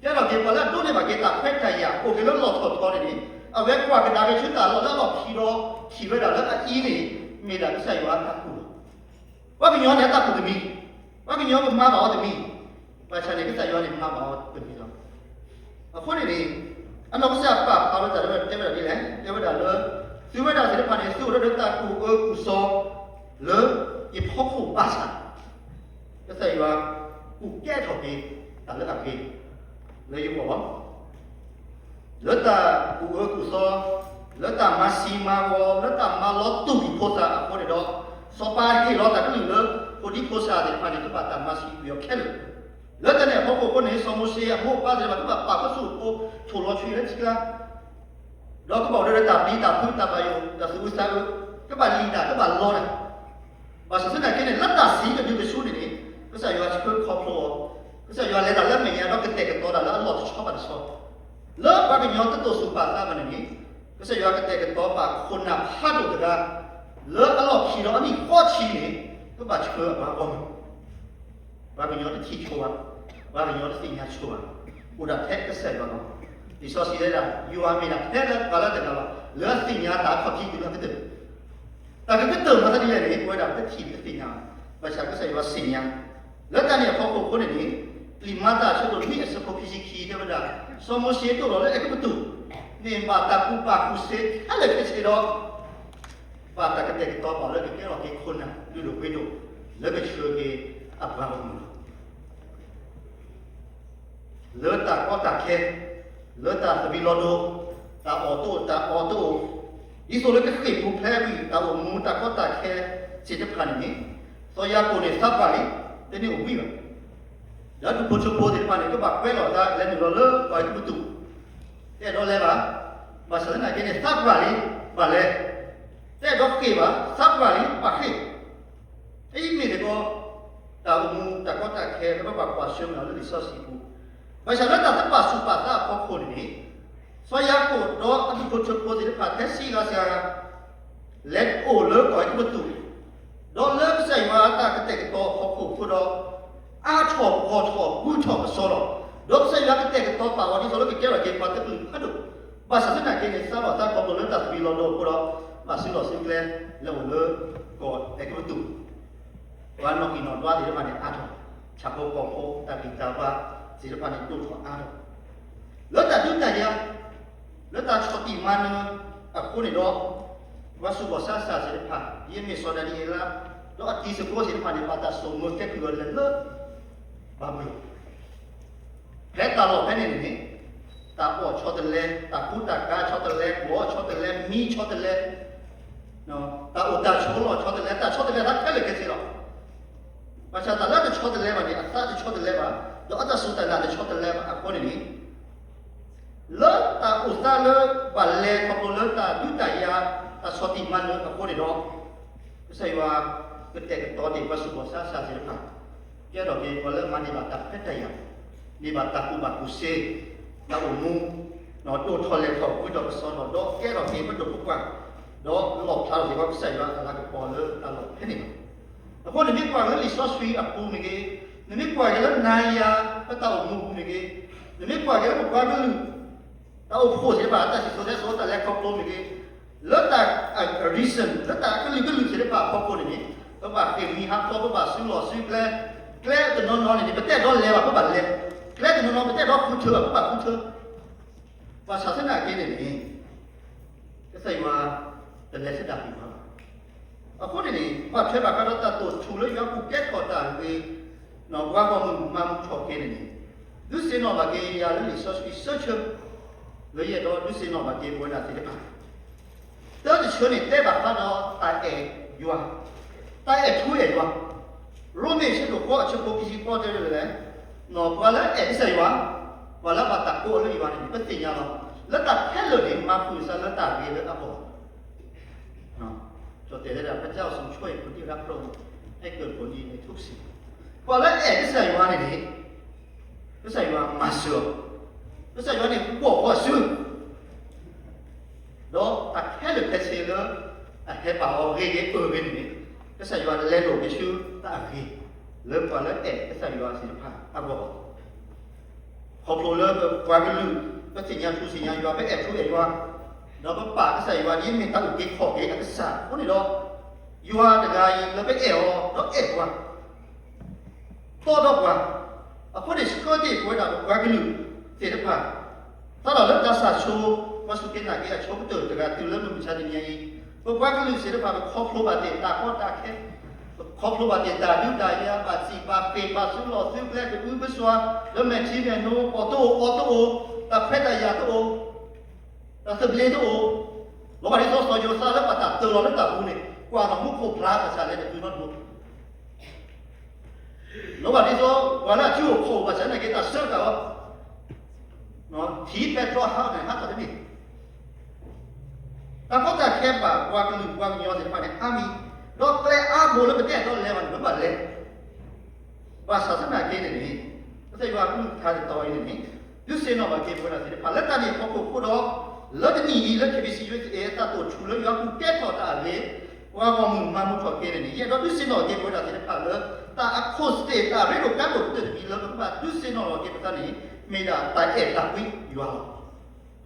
ကဲထီၣ်က့ၤပှၤလၢအဒိးန့ၢ်ဘၣ်က့ၤတၢ်ခွဲးတၢ်ယာ် အိၣ်က့ၤလၢလီၢ်ထီၣ်ထီန့ၣ်န့ၣ်, အဝဲကွၢ်ကဒါက့ၤဆူတၢ်လီၢ်လၢအလီၢ်ခံဒီး ထံၣ်ဝဲဒၣ်လၢအအံၤန့ၣ် မ့ၢ်ဒၣ်ကစၢ်ယွၤအတၢ်ကူၣ်လီၤ. ပှၤကညီန့ၣ်အတၢ်ကူၣ်တမံၤ, ပှၤကညီကမၤဘၣ်အီၤတမံၤ, ဘၣ်ဆၣ်န့ၣ် ကစၢ်ယွၤန့ၣ်မၤဘၣ်အီၤတမံၤလီၤ. အဃိန့ၣ်န့ၣ်, အနီၢ်ကစၢ်ပာ်ဖျါဝဲတၢ်တဲဝဲဒၣ်ဒ်လဲၣ်, တဲဝဲဒၣ်လၢ သုဝဲဒၣ်သ့ၣ်တဖၣ်န့ၣ် သုအိၣ်ဒီးတၢ်ကူၣ်အၢကူၣ်သီ လၢယဖီခိၣ်ဘၣ်ဆၣ် ကစၢ်ယွၤကူၣ်ကဲထီၣ်က့ၤတၢ်လၢအဂ့ၤ လၢယဂီၢ်လီၤ. လၢတၢ်ကူၣ်အၢကူၣ်သီ, လၢတၢ်မၤစံမၤဂီၤ, လၢတၢ်မၤလီၤတူာ်က့ၤဖိသၣ်အဃိန့ၣ်ဒီး, စီၤပၤဟ့ၣ်လီၤတၢ်ကလုၢ်လၢ ဖိဒံဖိသၣ်သ့ၣ်တဖၣ်န့ၣ် ကဘၣ်တၢ်မၤစံကွံာ်အီၤခဲလၢာ်. လၢတၢ်န့ၣ်အဖီခိၣ်အဃိန့ၣ် စီၤမိၤၡ့အမိၢ်အပၢ်သ့ၣ်တဖၣ် ကဘၣ်ပာ်ကဆူၣ်ဖိ ထိၣ်လီၤဆွံလၢထံကျါ ဒီးကဘၣ်အိၣ်ဒီးတၢ်ပျံၤတၢ်ဖုးတၢ်ဘၣ်ယိၣ် တၢ်သူၣ်အုးသးအုး, ကဘၣ်လံၣ်တၢ် ကဘၣ်လီတၢ်. ဘၣ်ဆၣ်သနာ်က့န့ၣ် လၢတၢ်စံးတဒုတဆူန့ၣ်န့ၣ် ကစၢ်ယွၤဆှၢခီဖျိအီၤ, ကစၢ်ယွၤလဲၤတၢ်လၢအမဲာ်ညါဒီးကတဲာ်ကတီၤတၢ်လၢအလီၢ်တဆီဘၣ်တဆီ, လၢပှၤကညီတတိာ်သူၣ်ပာ်သးဘၣ်န့ၣ်န့ၣ် ကစၢ်ယွၤကတဲာ်ကတီၤပာ်ခိၣ်နၢ်ဖးဒိၣ်တဂၤ လၢအလီၢ်ခံဒီးအနံၣ်ဃိးဆံန့ၣ် ကဘၣ်ဆှၢအပှၤဂီၢ်မုၢ် ပှၤကညီတထံၣ်ဆိဘၣ်, ပှၤကညီတသ့ၣ်ညါဆိဘၣ်, အိၣ်ဒၣ်ထဲကစၢ်ယွၤလီၤ. လံာ်စီဆှံတဲဒၣ် ယွၤမ့ၢ်ဒၣ်ထဲလၢပှၤလၢတဂၤဘၣ် လၢအသ့ၣ်ညါတၢ်အခီၣ်ထံးတုၤလၢကတၢၢ်, တၢ်ကကတၢၢ်မၤသးဒ်လဲၣ်န့ၣ် ပဝဲဒၣ်ပတထံၣ်ပတသ့ၣ်ညါဘၣ်, ဘၣ်ဆၣ်ကစၢ်ယွၤသ့ၣ်ညါ. လၢတၢ်န့ၣ်အဖီခိၣ်အဃိန့ၣ်န့ၣ် လံာ်မၤတၢ်အဆၢဒိၣ်လွံၢ်အဆၢဖိခံဆံခံတဲဝဲဒၣ် စီၤမိၤၡ့ဒိၣ်ထီၣ်လၢအဲၤကူပတူး န့ၣ်ဘၣ်တၢ်ကူၣ်ဘၣ်ကူၣ်စ့ခဲလၢာ်ခဲဆ့ဒီး ဘၣ်တၢ်ကတဲာ်ကတီၤပာ်လၢကကဲထီၣ်က့ၤခိၣ်နၢ်လုၢ်ဒိၣ်ပှ့ၤဒိၣ် လၢကဆှၢက့ၤအပှၤဂီၢ်မုၢ်လီၤ. လၢတၢ်ကီတၢ်ခဲ, လၢတၢ်သဘံၣ်လီၤဒိၣ်, တၢ်အီၣ်တအိၣ်တၢ်အီတအိၣ်, ဒ်သိးလၢကဃ့ၢ်ပူၤဖျဲးကွံာ် တၢ်အိၣ်မူတၢ်ကီတၢ်ခဲသ့ၣ်တဖၣ်န့ၣ်န့ၣ်, စီၤယၤကိာ်န့ၣ်သးပှၢ်လံ, တန့ၢ်အိၣ်ဝံၤဘၣ်. ဒီးဒူၣ်ဖိထၢဖိသ့ၣ်တဖၣ်န့ၣ် ကဘၣ်ကွဲလီၤသးလဲၤနုာ်လီၤလၢကီၢ်အဲၤကူပတူး, တအဲၣ်ဒိးလဲၤဘၣ်. ဘၣ်ဆၣ်သနာ်က့န့ၣ် သးပှၢ်လံ, ဘၣ်လဲၤ, တအဲၣ်ဒိးဃ့ၢ်ဘၣ်, သးပှၢ်လံ, ဘၣ်ဃ့ၢ် အံၤမ့ၢ်တကီ တၢ်အိၣ်မူတၢ်ကီတၢ်ခဲ လၢပဘၣ်ကွၢ်ဆၢၣ်မဲာ်လၢလံာ်စီဆှံပူၤ, ဘၣ်ဆၣ်လၢတၢ်တပာ်သူၣ်ပာ်သးအဖီခိၣ်န့ၣ်န့ၣ်, စီၤယၤကိာ်ဒီးအဒူၣ်ဖိထၢဖိသ့ၣ်တဖၣ် ထဲဆံးဂၤစှၤဂၤ လဲၤအိၣ်လၢကီၢ်အဲၤကူပတူး, ဒီးလၢကစၢ်ယွၤအတၢ်ကတဲာ်ကတီၤအဖီခိၣ်အဃိဒီး, အါထီၣ်ဂီၢ်ထီၣ်ဂူာ်ထီၣ်ကစီဒီး, ဒီးကစၢ်ယွၤကတဲာ်ကတီၤပာ်အီၤဒ်သိးလၢကကဲထီၣ်က့ၤပှၤတကလုာ်ဖးဒိၣ်, ဘၣ်ဆၣ်သနာ်က့န့ၣ် စးထီၣ်သးခီဖျိလၢတၢ်သဘံၣ်လီၤဒိၣ်အဃိဒီး, ဘၣ်စုလီၢ်စုကျဲ လဲၤအိၣ်လၢကီၢ်အဲၤကူပတူး, ပှၤနီၣ်ဂံၢ်နီၣ်ဒွးသ့ၣ်တဖၣ်န့ၣ်အါထီၣ်, ဆၣ်ဖိကီၢ်ဖိ တၢ်ဂံၢ်တၢ်ဘါသ့ၣ်တဖၣ်န့ၣ်ဒိၣ်ထီၣ်အါထီၣ်, လၢတၢ်ဒုးတၢ်ယၤ, လၢတၢ်ဆီၣ်တံၢ်မၤနၢၤအဃိန့ၣ်ဒီး, ပှၤသူၣ်ဘီၣ်သးစၢ်သ့ၣ်တဖၣ် ဒ်အမ့ၢ်စီၤဒၤနံးယ့လး, ဒီးအတံၤသကိးသ့ၣ်တဖၣ်န့ၣ် ဘၣ်တၢ်စိာ်မၢကဲကုၢ်အီၤလဲၤလၢ ဘၤဘူၤလိၣ် ဖဲတၢ်လီၢ်ဖဲန့ၣ်န့ၣ်န့ၣ်, တၢ်အီၣ်ဆီတလဲ, တၢ်ကူတၢ်ကၤဆီတလဲ, ဂီၤဆီတလဲ, မံဆီတလဲ, တၢ်အိၣ်တၢ်ဆိးလီၢ်ဆီတလဲ, တၢ်ဆီတလဲသးခဲလၢာ်ခဲဆ့လီၤ. ဘၣ်ဆၣ်တၢ်လၢတဆီတလဲဘၣ်န့ၣ် အသးတဆီတလဲဘၣ်, ဒီးအတၢ်စူၢ်တၢ်နာ်တဆီတလဲဘၣ်အဃိန့ၣ်န့ၣ်, လၢတၢ်အိၣ်သးလၢဘၣ်လဲၤခီဖျိလၢတၢ်ဒုးတၢ်ယၤ, တၢ်ဆီၣ်တံၢ်မၤနၢၤအဃိန့ၣ်ဒီး, ကစၢ်ယွၤကတဲာ်ကတီၤန့ၢ်ပှၤသူၣ်ဘီၣ်သးစၢ်သ့ၣ်တဖၣ်, ကဲထီၣ်က့ၤပှၤလၢမၤန့ၢ်ဘၣ်တၢ်ခွဲးတၢ်ယာ်, န့ၢ်ဘၣ်တၢ်ကူၣ်ဘၣ်ကူၣ်သ့, တၢ်အိၣ်မူ, ဒိၣ်ထီၣ်လဲၢ်ထီၣ် ဂူာ်ထီၣ်ကစီဒီ, ဒီးကဲထီၣ်က့ၤပဒိၣ်ပပှၢ်, ဒီးလီၣ်ဖျါထီၣ်က့ၤပှၤကစၢ်ယွၤအလၤကပီၤလၢတၢ်လီၢ်ဖဲန့ၣ်လီၤ. အဃိန့ၣ်မ့ၢ်ကွၢ်လၢလံာ်စီဆှံအပူၤမ့ၢ်ဂ့ၤ, နမ့ၢ်ကွၢ်က့ၤလၢနၤယၤပတၢ်အိၣ်မူအပူၤမ့ၢ်ဂ့ၤ, နမ့ၢ်ကွၢ်က့ၤလၢပပှၤကလုာ် တၢ်အိၣ်ဖှိၣ်သ့ၣ်တဖၣ် တၢ်စံၣ်စိၤတဲစိၤ တၢ်လဲၤခီဖျိမ့ၢ်ဂ့ၤ, လၢတၢ် reason လၢတၢ်ကလုာ်ကလုာ်သ့ၣ်တဖၣ်အဖီခိၣ်န့ၣ်န့ၣ်, ပဘၣ်ဃ့ၢ်မှံဟးဖျိး ပဘၣ်စုလီၢ်စုကျဲ, ကျဲတနီၤနီၤန့ၣ်န့ၣ် ပတအဲၣ်ဒိးလဲၤဘၣ် ပဘၣ်လဲၤ, ကျဲတနီၤနီၤ ပတအဲၣ်ဒိးဃုထၢဘၣ် ပဘၣ်ဃုထၢ, ဘၣ်ဆၣ်သနာ်က့န့ၣ်န့ၣ်, ကစၢ်ယွၤ တလဲၤဆဒၣ်ကွံာ်ပှၤဘၣ်. အဃိန့ၣ်န့ၣ် ဘၣ်ထွဲဘၣ်ဃးဒီးတၢ်တိာ်ထူၣ်လၢယွၤပူၤကဲထီၣ်တၢ်ဂ့ၤ, ပှၤဂီၢ်မုၢ်မၤမုာ်ထီၣ်က့ၤန့ၣ်န့ၣ်, ဒုးသ့ၣ်နီၣ်ဘၣ်က့ၤယၤလၢလံာ်စီဆှံသၢဆၢ, လၢယအဲၣ်ဒိးဒုးသ့ၣ်နီၣ်ဘၣ်က့ၤပဝဲဒၣ်သ့ၣ်တဖၣ်, တၢတဆၢန့ၣ် တဲဘၣ်ဃးဒီးတၢ်အဲၣ်ယွၤ, တၢ်အဲၣ်ထူအဲၣ်ယွၤ, ရိမ့ၤအဆၢဒိၣ်ဃိးအဆၢဖိခံဆံဃိးတဲဒ်လဲၣ်, ပှၤလၢအအဲၣ်ကစၢ်ယွၤ, ပှၤလၢအဘၣ်တၢ်ကိးအီၤလၢယွၤန့ၣ် ပသ့ၣ်ညါလီၤ. လၢတၢ်ခဲလၢာ်န့ၣ် မၤဃုာ်စၢၤလၢတၢ်ဂ့ၤလၢအဂီၢ်လီၤ. ကတဲဒၣ် พระเจ้าทรงช่วยคนที่รักพระองค์ให้เกิดผลดีในทุกสิ่ง, ပှၤလၢအအဲၣ်ကစၢ်ယွၤန့ၣ်န့ၣ်, ကစၢ်ယွၤမၤစၢၤအီၤ, ကစၢ်ယွၤန့ၣ် ဘီၣ်ဃီအစု ဒီးတၢ်ခဲလၢာ်ခဲဆ့လၢ အဟဲပာ်အီၤဂ့ၤဂ့ၤအၢဂ့ၤန့ၣ်န့ၣ်, ကစၢ်ယွၤလဲလိာ်က့ၤဆူတၢ်အဂ့ၤ လၢပှၤလၢအဲၣ်ကစၢ်ယွၤသ့ၣ်တဖၣ်အဂီၢ်, ခီဖျိလၢပပှၤကလုာ် ပသ့ၣ်ညါထူသ့ၣ်ညါယွၤ ပအဲၣ်ထူအဲၣ်ယွၤ, ဒီးပပာ်ကစၢ်ယွၤဒ်အမ့ၢ်တၢ်အုၣ်က့ၤခီၣ်က့ၤအကစၢ်အဃိန့ၣ်ဒီး, ယွၤတဂၤအံၤလၢပအဲၣ်အီၤ ဒီးအဲၣ်ပှၤ တီဒီးပှၤ, အဃိန့ၣ် ဆှၢတ့ၢ်ပဝဲဒၣ်ပပှၤကလုာ်သ့ၣ်တဖၣ်, စးထီၣ်လၢတၢ်စၢ်ဆိ, ပှၤစူၢ်က့ၤနာ်က့ၤအဆိကတၢၢ်တဂၤတုၤလၢမုၢ်မဆါတနံၤအံၤ, ပပှၤကလုာ်သ့ၣ်တဖၣ် ပခီဖျိဘၣ်တ့ၢ်တၢ်ကီတၢ်ခဲ, ပခီဖျိဘၣ်တ့ၢ်တၢ်ဒုးတၢ်ယၤ ဘၣ်စံၣ်ဘၣ်ဃ့ၣ် ဘၣ်စုလီၢ်စုကျဲ ကအုကစွါ, လၢမဲာ်ထံမဲာ်နိ အီၣ်တအိၣ်အီတအိၣ်, တၢ်ခွဲးတၢ်ယာ်တအိၣ်, တၢ်သဘျ့တအိၣ်, လီၤဘၣ်ဒ်သိးစီၤယိၤသးလၢဘၣ်တၢ်တၢၢ်လီၤလၢတၢ်ပူၤန့ၣ် ကွၢ်ထီၣ်မူခိၣ်ဖျါဘၣ်ဆၣ်လဲၣ်တတုၤနီတဘျီ လီၤဘၣ်ဒ်သိး ပှၤလၢအစုအိၣ်ခီၣ်အိၣ်ဘၣ်ဆၣ်သနာ်က့ တၢ်စၢတၢ်အီၣ်, ထံပဲတြီဟးန့ၣ် ဟးထီၣ်တန့ၢ်, တၢ်ကီတၢ်ခဲဘၣ်ပှၤကလုာ်ပှၤကညီသ့ၣ်တဖၣ်န့ၣ် အါမံၤ, ဒီးကျဲအါဘိလၢပတအဲၣ်ဒိးလဲၤဘၣ်န့ၣ် ပဘၣ်လဲၤ ဘၣ်ဆၣ်သနာ်က့န့ၣ်န့ၣ်, ကစၢ်ယွၤအကလုၢ်ကထါတတီၤအံၤန့ၣ်န့ၣ်, ဒုးသ့ၣ်နီၣ်ဘၣ်က့ၤပဝဲဒၣ်သ့ၣ်တဖၣ် လၢတၢ်န့ၣ်အဖီခိၣ်အဃိဒီး, လၢတနံၣ်အံၤလၢ KBC အတၢ်တိာ်ထူၣ်လၢယွၤပူၤကဲထီၣ်တၢ်အဂ့ၤ, ပှၤဂီၢ်မုၢ်မၤမုာ်ထီၣ်က့ၤန့ၣ်န့ၣ်, ယအဲၣ်ဒိးဒုးသ့ၣ်နီၣ်က့ၤပဝဲဒၣ်သ့ၣ်တဖၣ်လၢ တၢ်အခိၣ်သ့ၣ်တၢ်ရ့ဒိၣ်ကါဒိၣ်ကတၢၢ်တမံၤလၢပကဘၣ်ဒုးသ့ၣ်နီၣ်လီၤက့ၤပသးန့ၣ်, မ့ၢ်ဒၣ်တၢ်အဲၣ်တၢ်ကွံယွၤလီၤ.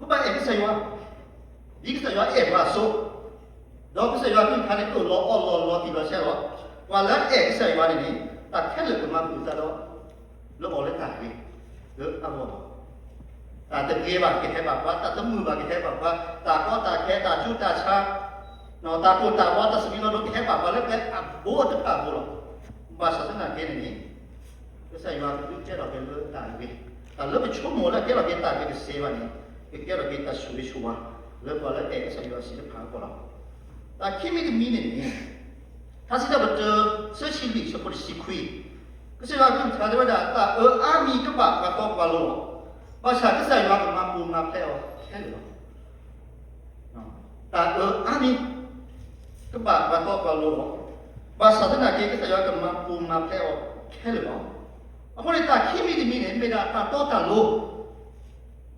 ပဘၣ်အဲၣ်ကစၢ်ယွၤ, ဒ်ကစၢ်ယွၤအဲၣ်ပှၤအသိး, ဒီးကစၢ်ယွၤအကလုၢ်ကထါန့ၣ် အၢၣ်လီၤအီလီၤလီၤတံၢ်လီၤဆဲးလီၤ. ပှၤလၢအအဲၣ်ကစၢ်ယွၤန့ၣ်န့ၣ်, တၢ်ခဲလၢာ်ကမၤဃုာ်အသးဒီး လၢအီၤလၢတၢ်ဂ့ၤ, လၢအဂီၢ်လီၤ. တၢ်တဂ့ၤဘၣ်ကဟဲဘၣ်ပှၤ, တၢ်တမုာ်ဘၣ်ကဟဲဘၣ်ပှၤ, တၢ်ကီတၢ်ခဲ, တၢ်ဆူးတၢ်ဆါ, တၢ်ကိၢ်တၢ်ဂီၤ, တၢ်သဘံၣ်လီၤဒိၣ်ကဟဲဘၣ်ပှၤလၢကျဲအဘိတဖၣ်အဘိလီၤ. ဘၣ်ဆၣ်သနာ်က့န့ၣ်န့ၣ်, ကစၢ်ယွၤကဒုးကဲထီၣ်က့ၤလၢတၢ်ဂ့ၤ, တၢ်လၢပဆိကမိၣ်လၢအကဲထီၣ်က့ၤတၢ်ကကစဲးဘၣ်န့ၣ်, ကကဲထီၣ်က့ၤတၢ်ဆိၣ်ဂ့ၤဆိၣ်ဝါ လၢပှၤလၢအဲၣ်ကစၢ်ယွၤစံးတဖၣ်အဂီၢ်လီၤ. တၢ်ခံမံၤတမံၤန့ၣ်န့ၣ်, ထါစံးထီၣ်ပတြၢၤ သၢဆံလွံၢ် အဆၢဖိတဆံခွံ, ကစၢ်ယွၤအကလုၢ်ကထါတဲဝဲဒၣ် တၢ်အၢအါမံၤကဘၣ်ပှၤတီပှၤလိၤလီၤ. ဘၣ်ဆၣ်ကစၢ်ယွၤကမၤပူၤမၤဖျဲးအီၤခဲလၢာ်လီၤ. တၢ်အၢအါမံၤ ကဘၣ်ပှၤတီပှၤလိၤလီၤ. ဘၣ်ဆၣ်သနာ်က့ ကစၢ်ယွၤကမၤပူၤမၤဖျဲးအီၤခဲလၢာ်လီၤ. အဃိန့ၣ် တၢ်ခံမံၤတမံၤန့ၣ် မ့ၢ်ဒၣ်တၢ်တီတၢ်လိၤ,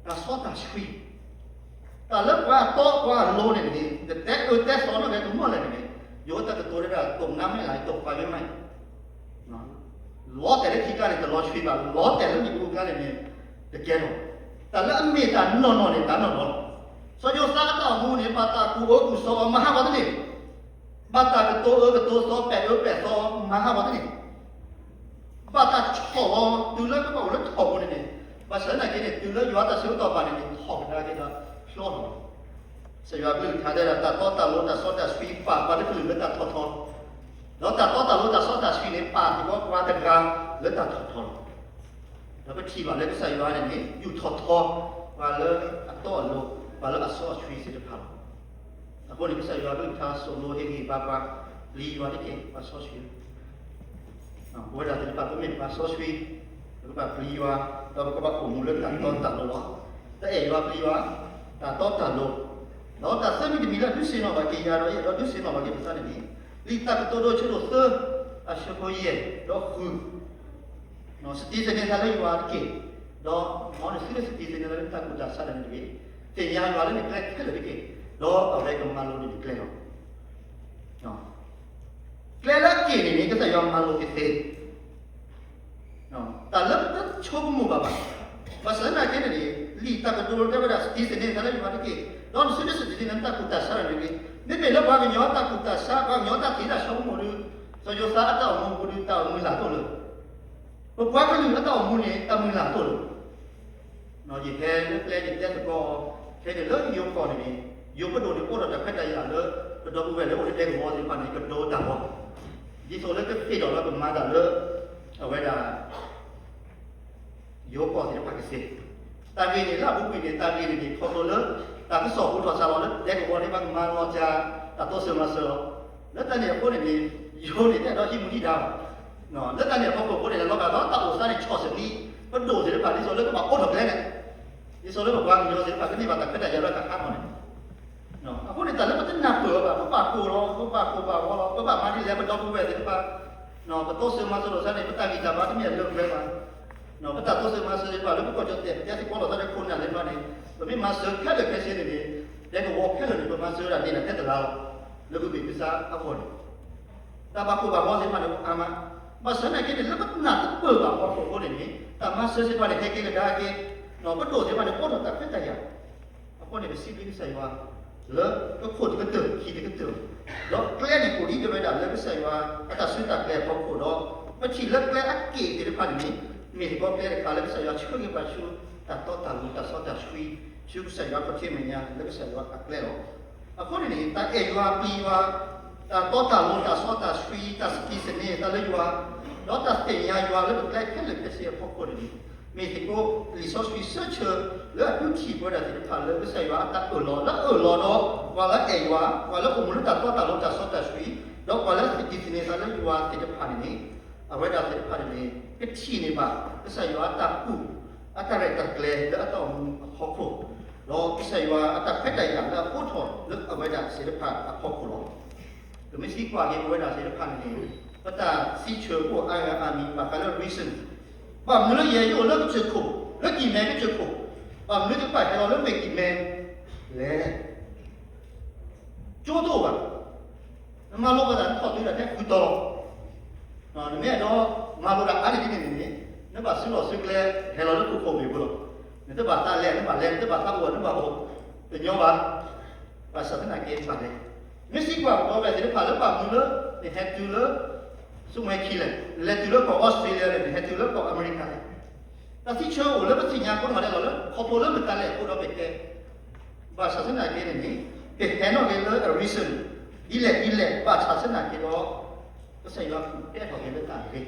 တၢ်စီတၢ်ဆှံ, တၢ်လၢပှၤအတီပှၤအလိၤန့ၣ်န့ၣ် တတဲအၢတဲသီနီတဂၤတမီၢ်လဲၣ်န့ၣ်, ယိၤတၢ်ကတိၤတဒၣ် တိၢ်နါမဲလၢ တိၢ်ပှၤမ့ၢ်မး လီၤတဲာ်လၢထံကျါန့ၣ် တလီၤဆှံဘၣ်, လီၤတဲာ်လၢမ့ၣ်အူကျါန့ၣ်န့ၣ် တကဲလီၤ. တၢ်လၢအမ့ၢ်တၢ်နီၢ်နီၢ်န့ၣ် တၢ်နီၢ်နီၢ်လီၤ. စီၤယိၤသးအတၢ်အိၣ်မူန့ၣ် ဘၣ်တၢ်ကူၣ်အၢကူၣ်သီအီၤမၤဟးဂီၤတန့ၢ်, ဘၣ်တၢ်ကတိၤအၢကတိၤသီ ပဲာ်အၢပဲာ်သီမၤဟးဂီၤတန့ၢ်, ဘၣ်တၢ်ဆီၣ်လီၤ တုၤလၢကဘၣ်အိၣ်လၢထီၣ်ပူၤန့ၣ်န့ၣ်, ဘၣ်ဆၣ်သနာ်က့န့ၣ် တုၤလၢယွၤတၢ်ဆၢကတီၢ်ဘၣ်န့ၣ်န့ၣ် ထီၣ်ကဒါက့ၤဒီးဖျီလီၤ. ကစၢ်ယွၤအကလုၢ်ကထါတဲဒၣ် တၢ်တီတၢ်လိၤတၢ်စီတၢ်ဆှံ ပာ်ပှၤလၢကလုာ်လၢတၢ်ထီၣ်ထီ, ဒီးတၢ်တီတၢ်လိၤတၢ်စီတၢ်ဆှံန့ၣ် ပာ်စ့ၢ်ကီးပှၤတဂၤလၢတၢ်ထီၣ်ထီလီၤ. ဒီးပထံၣ်ဘၣ်လၢကစၢ်ယွၤန့ၣ်န့ၣ် ယူာ်ထီၣ်ထီ ပှၤလၢအတီအလိၤ ပှၤလၢအစီအဆှံသ့ၣ်တဖၣ်လီၤ. အဃိန့ၣ် ကစၢ်ယွၤအကလုၢ်ကထါ သိၣ်လိဟ့ၣ်ဂံၢ်ဘါပှၤ ပျံၤယွၤတက့ၢ် ပှၤစီဆှံ ပဝဲဒၣ်သ့ၣ်တဖၣ် ပမ့ၢ်ပှၤစီဆှံ, ပကဘၣ်ပျံၤယွၤ, ဒီးပကဘၣ်အိၣ်မူလၢတၢ်တီတၢ်လိၤလီၤ. တအဲၣ်ယွၤပျံၤယွၤ, တၢ်တီတၢ်လိၤ, ဒီးတၢ်သၢမံၤတမံၤလၢဒုးဆ့ၣ်နီၤဘၣ်က့ၤယၤဒီး ယအဲၣ်ဒိးဒုးဆ့ၣ်နီၤဘၣ်က့ၤပသးန့ၣ်န့ၣ်, လံာ်တၢ်ကတိၤဒိ အဆၢဒိၣ်သၢ, အဆၢဖိယဲၢ်ဒီးဃု စတံစန့ၤသးလၢယွၤတက့ၢ်, ဒီးမ်နသုလၢစတံစန့ၤသးလၢနတၢ်ကူၣ်တၢ်ဆးဒၣ်န့ၣ်တဂ့ၤ, သ့ၣ်ညါယွၤလၢနကျဲခဲလၢာ်တက့ၢ်, ဒီးအဝဲကမၤလိၤန့ၢ်နကျဲလီၤ. ကျဲလၢအက့ၢ်န့ၣ်န့ၣ် ကစၢ်ယွၤမၤလိၤက့ၤသ့, တၢ်လၢပဆိကမိၣ်ဘၣ်ဘၣ်, ဘၣ်ဆၣ်သနာ်က့န့ၣ်န့ၣ် လံာ်တၢ်ကတိၤတဲဝဲဒၣ် စတံစန့ၤသးလၢယွၤတက့ၢ်, ဒီးနသုလၢစတံစန့ၤသးလၢနတၢ်ကူၣ်တၢ်ဆးဒၣ်န့ၣ်တဂ့ၤ, မ့မ့ၢ်လၢပှၤကညီတၢ်ကူၣ်တၢ်ဆး ပှၤကညီတၢ်သ့တၢ်ဆိကမိၣ်ဒီး စီၤယိၤသးအတၢ်အိၣ်မူပူၤဒီး တၢ်အိၣ်မုာ်လၢ်တအိၣ်လၢၤ, ပပှၤကလုာ်အတၢ်အိၣ်မူန့ၣ် တၢ်မုာ်လၢ်တအိၣ်လၢၤ ယဟဲလၢကျဲယတဲသကိး, ခဲန့ၣ်လၢယိၤကီၢ်န့ၣ်န့ၣ်, ယိၤပဒိၣ်န့ၣ်အိၣ်ဒီးတၢ်ခွဲးတၢ်ယာ်လၢ ပဒီပုၢ်ဝဲၢ်လၢအိၣ်လၢဒဲကဝီၤသ့ၣ်တဖၣ်န့ၣ် ကဒိတၢ်ဂီၤ, ဒ်သိးလၢကသ့ၣ်ဒီးလၢကမၤတၢ်လၢ အဝဲဒၣ် ယိၤကီၢ်သ့ၣ်တဖၣ်ကသ့, တၢ်ဂ့ၢ်န့ၣ်လၢအပူၤကွံာ်န့ၣ် တၢ်ဂ့ၢ်န့ၣ်န့ၣ် ခီဖျိလၢ တၢ်ကစီၣ်ဟူထီၣ်စးလီၤလၢဒဲကဝီၤန့ၣ် ဘၣ်ကမၤလီၤစှၤ တၢ်တိစၢၤမၤစၢၤလီၤ, လၢတၢ်န့ၣ်အဃိန့ၣ်န့ၣ် ယိၤန့ၣ်တအဲၣ်ဒိးဟံးမူဟံးဒါဘၣ်, လၢတၢ်န့ၣ်အဖီခိၣ်အဃိန့ၣ် လီၤဂာ်ဒီးတၢ်အိၣ်သးန့ၣ်ဆီၣ်သနံး ပဒိၣ်သ့ၣ်တဖၣ် ဒ်သိးလၢကဘၣ်အိးထီၣ်ကျဲန့ၣ်, ဒ်သိးလၢပပှၤကညီသ့ၣ်တဖၣ် ကန့ၢ်ဘၣ်တၢ်ခွဲးတၢ်ယာ်လၢကဟးထီၣ်န့ၣ် အဃိန့ၣ် တၢ်လၢပတနၢ်ပၢၢ်ဘၣ် ပဘၣ်ကိၢ်လီၤ ပဘၣ်ကိၢ်ဘၣ်ဂီၤလီၤ ပဘၣ်မၤဒ်လဲၣ် ပဒီပုၢ်ဝဲၢ်သ့ၣ်တဖၣ်, ပတိစၢၤမၤစၢၤလိာ်သးန့ၣ် ပတၢ်ဂံၢ်တၢ်ဘါတမ့ၢ်အလၢအပှဲၤဘၣ်, ပတၢ်တိစၢၤမၤစၢၤသ့ၣ်တဖၣ်လၢပကီၢ်ကၠီၣ်တဲၣ် ပတဲသကိးလိာ်သးလၢခိၣ်နၢ်သ့ၣ်တဖၣ်န့ၣ် ပမ့ၢ်မၤစၢၤခဲလၢာ်ခဲဆ့န့ၣ်န့ၣ် ဒဲကဝီၤခဲလၢာ်န့ၣ် ပမၤစၢၤဝဲဒၣ်န့ၣ်ဒၣ်ထဲတလါလီၤ, လၢပဂံၢ်ပစၢ်အဂီၢ်န့ၣ် တၢ်ဘၣ်ကိၢ်ဘၣ်ဂီၤသ့ၣ်တဖၣ်န့ၣ် အိၣ်အါမး, ဘၣ်ဆၣ်သနာ်က့န့ၣ် လၢပနၢ်တပၢၢ်ဘၣ်အဖီခိၣ်အဃိန့ၣ်န့ၣ် တၢ်မၤစၢၤသ့ၣ်တဖၣ်န့ၣ် ဟဲက့ၤကဒါက့ၤ, ပဒိၣ်သ့ၣ်တဖၣ်န့ၣ် အိးထီၣ်တၢ်ခွဲးတၢ်ယာ်, အဃိန့ၣ် ပစံးဘျုးကစၢ်ယွၤ လၢပခိၣ်တကတၢၢ် ခံတကတၢၢ်, ဒီးကျဲန့ၣ် ကိးဒံကဝဲဒၣ်လၢကစၢ်ယွၤအတၢ်စုတၢ်ကျဲၤအဖီခိၣ်ဒီး ပထံၣ်လၢကျဲအက့ၢ်သ့ၣ်တဖၣ်န့ၣ်န့ၣ် မ့ၢ်သကိးကျဲတခါလၢကစၢ်ယွၤဆှၢက့ၤပှၤဆူ တၢ်တီတၢ်လိၤတၢ်စီတၢ်ဆှံ ဆူကစၢ်ယွၤခီၣ်ထံးမဲာ်ညါလၢကစၢ်ယွၤအကျဲလီၤ. အဃိန့ၣ်န့ၣ် တၢ်အဲၣ်ယွၤပျံၤယွၤ, တၢ်တီတၢ်လိၤတၢ်စီတၢ်ဆှံ တၢ်စတံစန့ၤသးလၢယွၤ, ဒီးတၢ်သ့ၣ်ညါယွၤလၢပကျဲခဲလၢာ်ခဲဆ့အဖီခိၣ်န့ၣ်န့ၣ် မ့ၢ်သကိးလံာ်စီဆှံဆၢဆၢ လၢအဒုးထံၣ်ပဝဲဒၣ်သ့ၣ်တဖၣ်လၢကစၢ်ယွၤအတၢ်အၢၣ်လီၤ လၢအၢၣ်လီၤဒီး ပှၤလၢအအဲၣ်ယွၤ ပှၤလၢအိၣ်မူလၢတၢ်တီတၢ်လိၤတၢ်စီတၢ်ဆှံ ဒီးပှၤလၢစတံစန့ၤသးလၢယွၤသ့ၣ်တဖၣ်န့ၣ်န့ၣ် အဝဲဒၣ်သ့ၣ်တဖၣ်န့ၣ်န့ၣ် ကထံၣ်န့ၢ်ဘၣ် ကစၢ်ယွၤအတၢ်ကူၣ် အတၢ်ရဲၣ်တၢ်ကျဲၤလၢအတၢ်အိၣ်မူအဖီခိၣ်, ဒီးကစၢ်ယွၤအတၢ်ခွဲးတၢ်ယာ်လၢအအိးထီၣ်လၢအဝဲဒၣ်သ့ၣ်တဖၣ်အဖီခိၣ်လီၤ. ပမ့ၢ်သံကွၢ်က့ၤပဝဲဒၣ်သ့ၣ်တဖၣ်န့ၣ်န့ၣ် ပတၢ်စံးဆၢအိၣ်အါဂၤအါမံၤ ဘၣ်ဃးလၢ reason ဘၣ်မနုၤလၢယဲယအိၣ်လၢကစၢၢ်ခိၣ် လၢကံၢ်မဲကစၢၢ်ခိၣ် ဘၣ်မနုၤယကဘၣ်ဟဲလီၤလၢမ့ၢ်ကံၢ်မဲလဲၣ် ကၠိတအိၣ်ဘၣ်, နမၤလိဘၣ်တၢ်နထီၣ်တုၤဒၣ်ထဲဃုတီၤလီၤ. နမ့ၢ်အဲၣ်ဒိးမၤလိတၢ်အါန့ၢ်ဒ်န့ၣ်န့ၣ် နဘၣ်စုလီၢ်စုကျဲ ဟဲလီၤလၢခိခိၣ်ဘ့ၣ်ဖိလီၤ. နတဘၣ်သးလဲၤ နဘၣ်လဲၤ နတဘၣ်သးအိၣ် နဘၣ်အိၣ် တညီဘၣ်. ဘၣ်ဆၣ်သနာ်က့နဘၣ်လဲၤ. မ့ၢ်သံကွၢ်ပဝဲသ့ၣ်တဖၣ်လၢဘၣ်မနုၤလၢ နဟဲတုၤလၢ စူမဲခံလဲၣ်, နလဲၤတုၤလၢကီၢ်အီစထြ့လယါလဲၣ်, နဟဲတုၤလၢကီၢ်အမဲရကၤလဲၣ်. တၢ်စံးဆၢအိၣ်လၢပသ့ၣ်ညါကိးနီၢ်ဒဲးလီၤလၢ ခီဖျိလၢမတၤလဲၣ်အဃိဒီးပတဲ ဘၣ်ဆၣ်သနာ်က့န့ၣ်န့ၣ် ပဟဲနီၣ်က့ၤလၢအ reason ဒ်လဲၣ်ဒ်လဲၣ် ဘၣ်ဆၣ်သနာ်က့ဒီး ကစၢ်ယွၤကတဲထီၣ်က့ၤလၢတၢ်ဂ့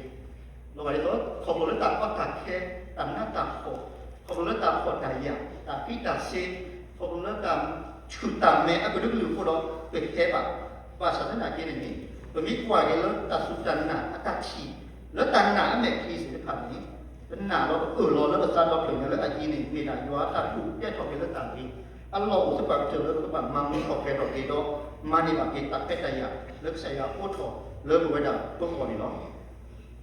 ၤ, လီၤဂာ်ဒ်သိး ခီဖျိလၢတၢ်ကီတၢ်ခဲ တၢ်နးတၢ်ဖှီၣ် ခီဖျိလၢတၢ်ဖှီၣ်တၢ်ယာ်, တၢ်ဃံတၢ်စ့, ခီဖျိလၢတၢ်ဆူၣ်တၢ်မဲာ်အကလုာ်ကလုာ်အဃိဒီး ပဟဲဘၣ်. ဘၣ်ဆၣ်သနာ်က့န့ၣ်န့ၣ်, ပမ့ၢ်ကွၢ်က့ၤလၢတၢ်စူၢ်တၢ်နာ်အတၢ်ထံၣ်, လၢတၢ်နာ်အမဲာ်ချံသ့ၣ်တဖၣ်န့ၣ်, ပနာ်ဒီးပအၢၣ်လီၤလၢပသးဒီဖျၢၣ်ညါလၢအအံၤန့ၣ် မ့ၢ်ဒၣ်ယွၤအတၢ်ကူၣ်ကဲထီၣ်က့ၤလၢတၢ်ဂ့ၤ, အလီၢ်အိၣ်သပှၢ်ကတၢၢ်လၢပကဘၣ်မၤမူထီၣ်ကဲထီၣ်က့ၤဒီး မၤန့ၢ်ဘၣ်က့ၤတၢ်ခွဲးတၢ်ယာ်လၢကစၢ်ယွၤအိးထီၣ်လၢပဝဲဒၣ်ပဂီၢ်န့ၣ်လီၤ.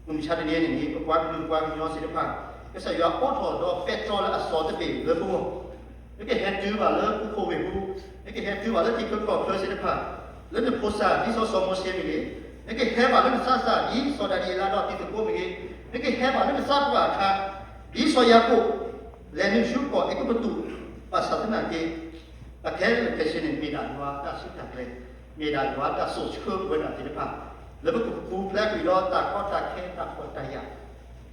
မုၢ်မဆါတနံၤအံၤန့ၣ်န့ၣ် ပပှၤကလုာ်ပှၤကညီသ့ၣ်တဖၣ်, ကစၢ်ယွၤအိးထီၣ်ဒီးပဲတြီလၢအစီၤတဘ့ၣ်လၢပဂီၢ်, နကဟဲတုၤဘၣ်လၢပူၤခိၣ်ဝ့ၢ်ပူၤ, နကဟဲတုၤဘၣ်လၢထံချၢကီၢ်ချၢသ့ၣ်တဖၣ်, လၢနဖိစၢ်ဒ်စီၤစီၤမိၤၡ့မ့ၢ်ဂ့ၤ, နကဟဲဘၣ်လၢနသးစၢ်ဒ်စီၤဒၤနံးယ့လးဒီးတံၤသကိးမ့ၢ်ဂ့ၤ, နကဟဲဘၣ်လၢနသးပှၢ်အခါ, ဒ်စီၤယၤကိာ် လဲၤနုာ်ဆူကီၢ်အဲၤကူပတူး, ဘၣ်ဆၣ်သနာ်က့ တၢ်ခဲလၢာ်ခဲဆ့န့ၣ် မ့ၢ်ဒၣ်ယွၤတၢ်စံးတၢ်ကျဲၤ, မ့ၢ်ဒၣ်ယွၤတၢ်စိာ်ဆှၢပဝဲဒၣ်သ့ၣ်တဖၣ်, လၢပကပူၤဖျဲးကွံာ်ဒီးတၢ်ကီတၢ်ခဲတၢ်ဖှီၣ်တၢ်ယာ်,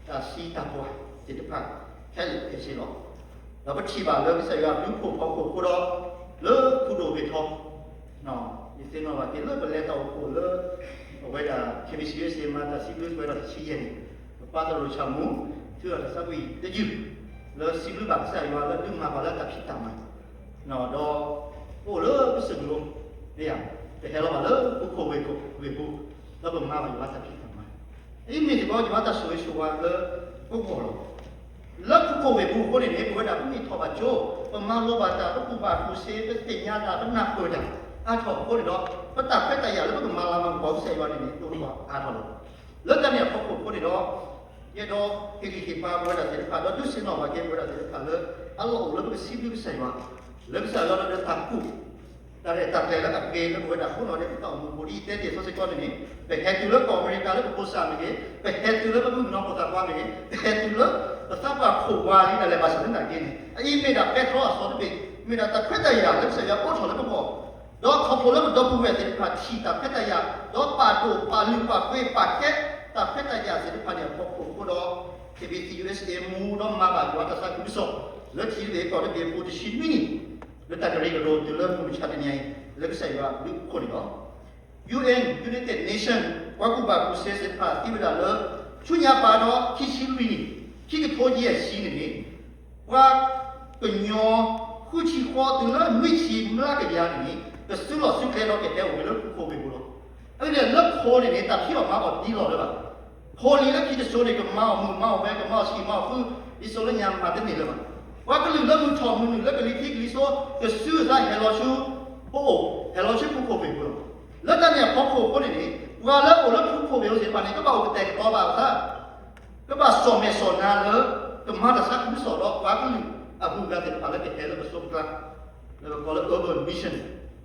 တၢ်စံးတၢ်ပှၢ်သ့ၣ်တဖၣ်, ခဲလၢာ်ခဲဆ့လီၤ. ဒီးပထံၣ်ဘၣ်လၢကစၢ်ယွၤဘျုးဖှိၣ်ဖီခိၣ်အဃိဒီး, လၢခူဒိၣ်ဝ့ၢ်ထီ ယသ့ၣ်နီၣ်ဘၣ်က့ၤလၢပလဲၤတၢ်အိၣ်ဖှိၣ်လၢ အဝဲဒၣ် KBC မၤတၢ်စံးဘျုးပှဲၤဒီးတဆံယဲၢ်န့ၣ်, ပပၢ်သရိာ်ဆၣ်မူ ထုးထီၣ်တၢ်သးဝံၣ်တယုၢ် လၢစံးဘျုးဘၣ်ကစၢ်ယွၤလၢဒုးမၤပှၤလၢတၢ်ဖံးတၢ်မၤ, ဒီး ပအိၣ်လၢပစၢၢ်ကလိ, မ့ၢ်ဧါ, ပဟဲလီၤဘၣ်လၢပူၤခိၣ်ဝ့ၢ်ပူၤ, ဒီးပမၤဘၣ်ယွၤတၢ်ဖံးတၢ်မၤ, အအံၤမ့ၢ်စ့ၢ်ကီးယွၤတၢ်ဆိၣ်ဂ့ၤဆိၣ်ဝါလၢပဂီၢ်လီၤ. လၢပူၤခိၣ်ဝ့ၢ်ပူၤအဃိန့ၣ်န့ၣ် ပဝဲဒၣ်ပမ့ၢ်ထီၣ်ဘၣ်ကၠိ, ပမၤလီၤဘၣ်တၢ်, ပကူၣ်ဘၣ်ကူၣ်စ့, ပသ့ၣ်ညါတၢ်, ပနၢ်ပၢၢ်တၢ်အါထီၣ်အဃိန့ၣ်ဒီး, ပတၢ်ခွဲးတၢ်ယာ်လၢပကမၤလၤမၤကပီၤကစၢ်ယွၤန့ၣ်န့ၣ် ဒိၣ်ထီၣ်အါထီၣ်လီၤ. လၢတၢ်န့ၣ်အဖီခိၣ်အဃိန့ၣ်ဒီး, ယအဲၣ်ဒိးဟ့ၣ်ဂံၢ်ဟ့ၣ်ဘါပဝဲဒၣ်သ့ၣ်တဖၣ် ဒီးဒုးသ့ၣ်နီၣ်ဘၣ်က့ၤပဝဲဒၣ်သ့ၣ်တဖၣ်လၢ အလီၢ်အိၣ်လၢပကစံးဘျုးကစၢ်ယွၤ, လၢကစၢ်ယွၤလၢတၢ်ကူၣ် တၢ်ရဲၣ်တၢ်ကျဲၤလၢအဂ့ၤလၢပဝဲဒၣ်ခိၣ်နီၣ်ဒဲးပတၢ်အိၣ်မူပူၤ ဒ်ယတဲတ့ၢ်အသိးစ့ၢ်ကီးန့ၣ်န့ၣ်, ပဟဲတုၤလၢကီၢ်အမဲရကၤလၢပဖိစၢ်မ့ၢ်ဂ့ၤ, ပဟဲတုၤလၢပမုၣ်ကနီၤဖိသၣ်ခွါမ့ၢ်ဂ့ၤ, ပဟဲတုၤလၢပသးပှၢ်ခိၣ်ဝါလံဒၣ်လဲာ်ဘၣ်ဆၣ်သနာ်က့န့ၣ်, အအံၤမ့ၢ်ဒၣ်ပဲတြီအစီတဘ့ၣ်, မ့ၢ်ဒၣ်တၢ်ခွဲးတၢ်ယာ်လၢကစၢ်ယွၤအိးထီၣ်လၢပဂီၢ်, ဒီးခီဖျိလၢပဒီပုၢ်ဝဲၢ်သ့ၣ်တဖၣ်ထံၣ်တၢ်ခွဲးတၢ်ယာ်, ဒီးပာ်ဒိၣ်ပာ်လုၢ်ပာ်ပှ့ၤပာ်ကဲတၢ်ခွဲးတၢ်ယာ်သ့ၣ်တဖၣ်န့ၣ်အဖီခိၣ်အဃိဒီး, KBC USA မူဒီးမၤဘၣ်ယွၤတၢ်သးခုကစီၣ် လၢထံတဘ့ၣ်ကီၢ်တဘ့ၣ်အပူၤတဆံနွံနံၣ်, လၢတၢ်ကရၢကရိတုၤလၢမုၢ်မဆါတနံၤအံၤ လၢကစၢ်ယွၤအဘျုးအဖှိၣ်န့ၣ်လီၤ. UN, United Nation ပှၤကူၣ်ဘၣ်ကူၣ်သ့သ့ၣ်တဖၣ်သံဝဲဒၣ်လၢ ဆူညါပၤဒီးခံဆံလွံၢ်နံၣ်, ခံကထိယဲၢ်ဆံန့ၣ်န့ၣ်, ပှၤကညီဃုဆံဃီတုၤလၢနွံဆံမျးကယၤန့ၣ်န့ၣ် ကစုလီၢ်စုကျဲဒီးကဟဲအိၣ်ဝဲလၢပူၤခိၣ်ဝ့ၢ်ပူၤလီၤ. အန့ၣ်လၢခိန့ၣ်န့ၣ် တၢ်ဖံးအီၣ်မၤအီၣ်ဒ်လီၤလၢၤဘၣ်. ဖိလံၤလၢခံတစိၤန့ၣ် ကမၤအီၣ်မုာ်မၤအီၣ်ဝဲ ကမၤအီၣ်ဆံးမၤအီၣ်ဃု, ဒ်သိးလၢညါမၤတန့ၢ်လၢၤဘၣ်. ပှၤကလုာ်လၢမုၢ်ထီၣ်မုၢ်နုာ်လၢကလံၤထံးကလံၤစိး ကစုကဝဲၤဟဲလီၤဆူပအိၣ်, ဟဲလီၤဆူပူၤခိၣ်ဝ့ၢ်ပူၤလီၤ. လၢတၢ်န့ၣ်အဖီခိၣ်အဃိန့ၣ်န့ၣ် ပှၤလၢအအိၣ်လၢပူၤခိၣ်ဝ့ၢ်ပူၤသ့ၣ်တဖၣ်န့ၣ် ကဘၣ်အိၣ်ကတဲာ်ကတီၤဘၣ်အသး ကဘၣ်စီၣ်မဲာ်စီၣ်နါလၢ ကမၤတၢ်သးခုကစီၣ်ဒီးပှၤကလုာ်အဂုၤအဂၤသ့ၣ်တဖၣ်လၢကဟဲလၢပစိပကျါ, လၢပကိးလၢ urban mission,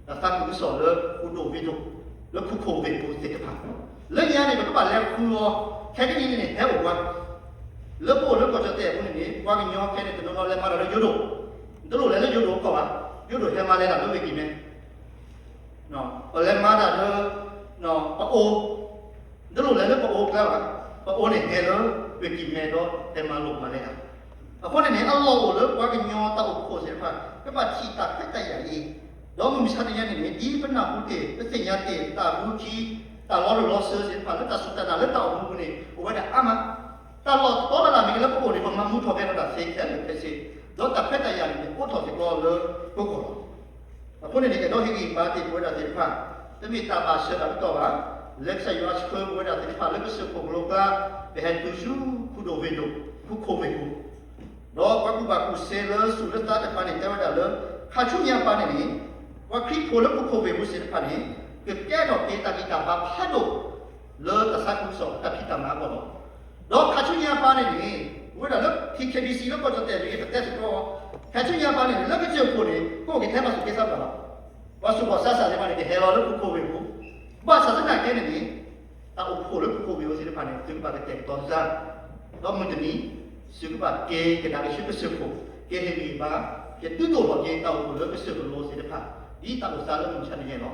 တၢ်သးခုကစီၣ်လၢပဒိၣ်ဝ့ၢ်ဒိၣ်, လၢပူၤခိၣ်ဝ့ၢ်ပူၤသ့ၣ်တဖၣ်, လၢညါန့ၣ် ပကဘၣ်လဲၤဃုအီၤ, ခဲကနံၣ်အံၤန့ၣ် ဟဲအိၣ်ပှၤ, လၢပအိၣ်လၢကီၢ်ကၠီၣ်တဲၣ်အပူၤန့ၣ်န့ၣ် ပှၤကညီခဲန့ၣ် တနီၤနီၤလဲၤမၤတၢ်လၢယိၤဒိၣ်, တလိၣ်လဲၤလၢယိၤဒိၣ်အကီၢ်ဘၣ်, ယိၤဒိၣ်ဟဲမၤလဲၤတၢ်လၢဝ့ၢ်ကံၢ်မဲ ပလဲၤမၤတၢ်လၢ ပအိၣ်, တလိၣ်လဲၤလၢပအိၣ်ကျါဘၣ်, ပအိၣ်န့ၣ်ဟဲလၢဝ့ၢ်ကံၢ်မဲဒီးဟဲမၤလိာ်မၤလဲၤတၢ်, အဃိန့ၣ်န့ၣ် အလီၢ်အိၣ်လၢပှၤကညီတၢ်အိၣ်ဖှိၣ်သ့ၣ်တဖၣ် ကဘၣ်ထံၣ်တၢ်ခွဲးတၢ်ယာ်အံၤ, ဒီးမုၢ်မဆါတနံၤအံၤန့ၣ်န့ၣ် ဒ်ပနၢ်ဟူတ့ၢ် ပသ့ၣ်ညါတ့ၢ် တၢ်အုၣ်ခီ တၢ်လီၤရူၢ်လီၤစၢၤသ့ၣ်တဖၣ် လၢတၢ်စူၢ်တၢ်နာ်လၢတၢ်အိၣ်မူအပူၤန့ၣ် အိၣ်ဝဲဒၣ်အါမး, တၢ်လီၢ်တတီတၢ်လၢ်မ့ၢ်ဂ့ၤလၢပအိၣ်န့ၣ် ပမၤမူထီၣ်ကဲထီၣ်တၢ်သ့ခဲလၢာ်ခဲဆ့, ဒီးတၢ်ခွဲးတၢ်ယာ်န့ၣ်န့ၣ် အိးထီၣ်စ့ၢ်ကီးလၢပဂီၢ်လီၤ. အဃိန့ၣ်န့ၣ် အဲၣ်ဒိးဟ့ၣ်ဂံၢ်ဟ့ၣ်ဘါတ့ၢ်ပဝဲဒၣ်သ့ၣ်တဖၣ်, တမ့ၢ်တၢ်ဘၣ်ဆၢတၢ်ကတီၢ်ဘၣ်, လၢကစၢ်ယွၤဆှၢပဝဲဒၣ်သ့ၣ်တဖၣ်လၢကစၢၢ်ခိၣ်ကလိကျါ, ပဟဲတုၤဆူခူဒိၣ်ဝ့ၢ်ဒိၣ်, ခူခိၣ်ဝ့ၢ်ခိၣ်, ဒီးပှၤကူၣ်ဘၣ်ကူၣ်သ့လၢသူၣ်လၢသးသ့ၣ်တဖၣ်န့ၣ် တဲဝဲဒၣ်လၢ ခါဆူညါပၤန့ၣ်န့ၣ်, ပှၤခရံာ်ဖိလၢခူခိၣ်ဝ့ၢ်ခိၣ်သ့ၣ်တဖၣ်န့ၣ် ကကဲထီၣ်က့ၤတၢ်ဂံၢ်တၢ်ဘါဖးဒိၣ် လၢတၢ်သးခုကစီၣ်တၢ်ဖံးတၢ်မၤအဂီၢ်လီၤ. ဒီးခါဆူညါပၤန့ၣ်န့ၣ်, ဝဲဒၣ်လၢ T K B C လၢကီၢ်ကၠီၣ်တဲၣ်န့ၣ် ပတဲသကိး, ခါဆူညါပၤန့ၣ်န့ၣ် လၢကစၢၢ်ခိၣ်န့ၣ် ကအိၣ်က့ၤထဲပှၤသူၣ်ကဲသးပှၢ်လီၤ. ပှၤသူၣ်ဘီၣ်သးစၢ်သ့ၣ်တဖၣ်န့ၣ် ကဟဲလီၤလၢခူခိၣ်ဝ့ၢ်ခိၣ်, ဘၣ်ဆၣ်သနာ်က့န့ၣ်န့ၣ် တၢ်အိၣ်ဖှိၣ်လၢခူခိၣ်ဝ့ၢ်ခိၣ်သ့ၣ်တဖၣ်န့ၣ် သုကဘၣ်ကတဲာ်ကတီၤစၢ်, ဒီးမုၢ်တနံၤ သုကဘၣ်က့ၤကဒါက့ၤဆူကစၢၢ်ခိၣ်, ကဟ့ၣ်ဂံၢ်ဟ့ၣ်ဘါ, ကဒုးသိၣ်ထီၣ်က့ၤတၢ်အိၣ်ဖှိၣ်လၢကစၢၢ်ကလိသ့ၣ်တဖၣ်, ဒ်တၢ်အိၣ်သးလၢမုၢ်မဆါတနံၤအံၤလီၤ.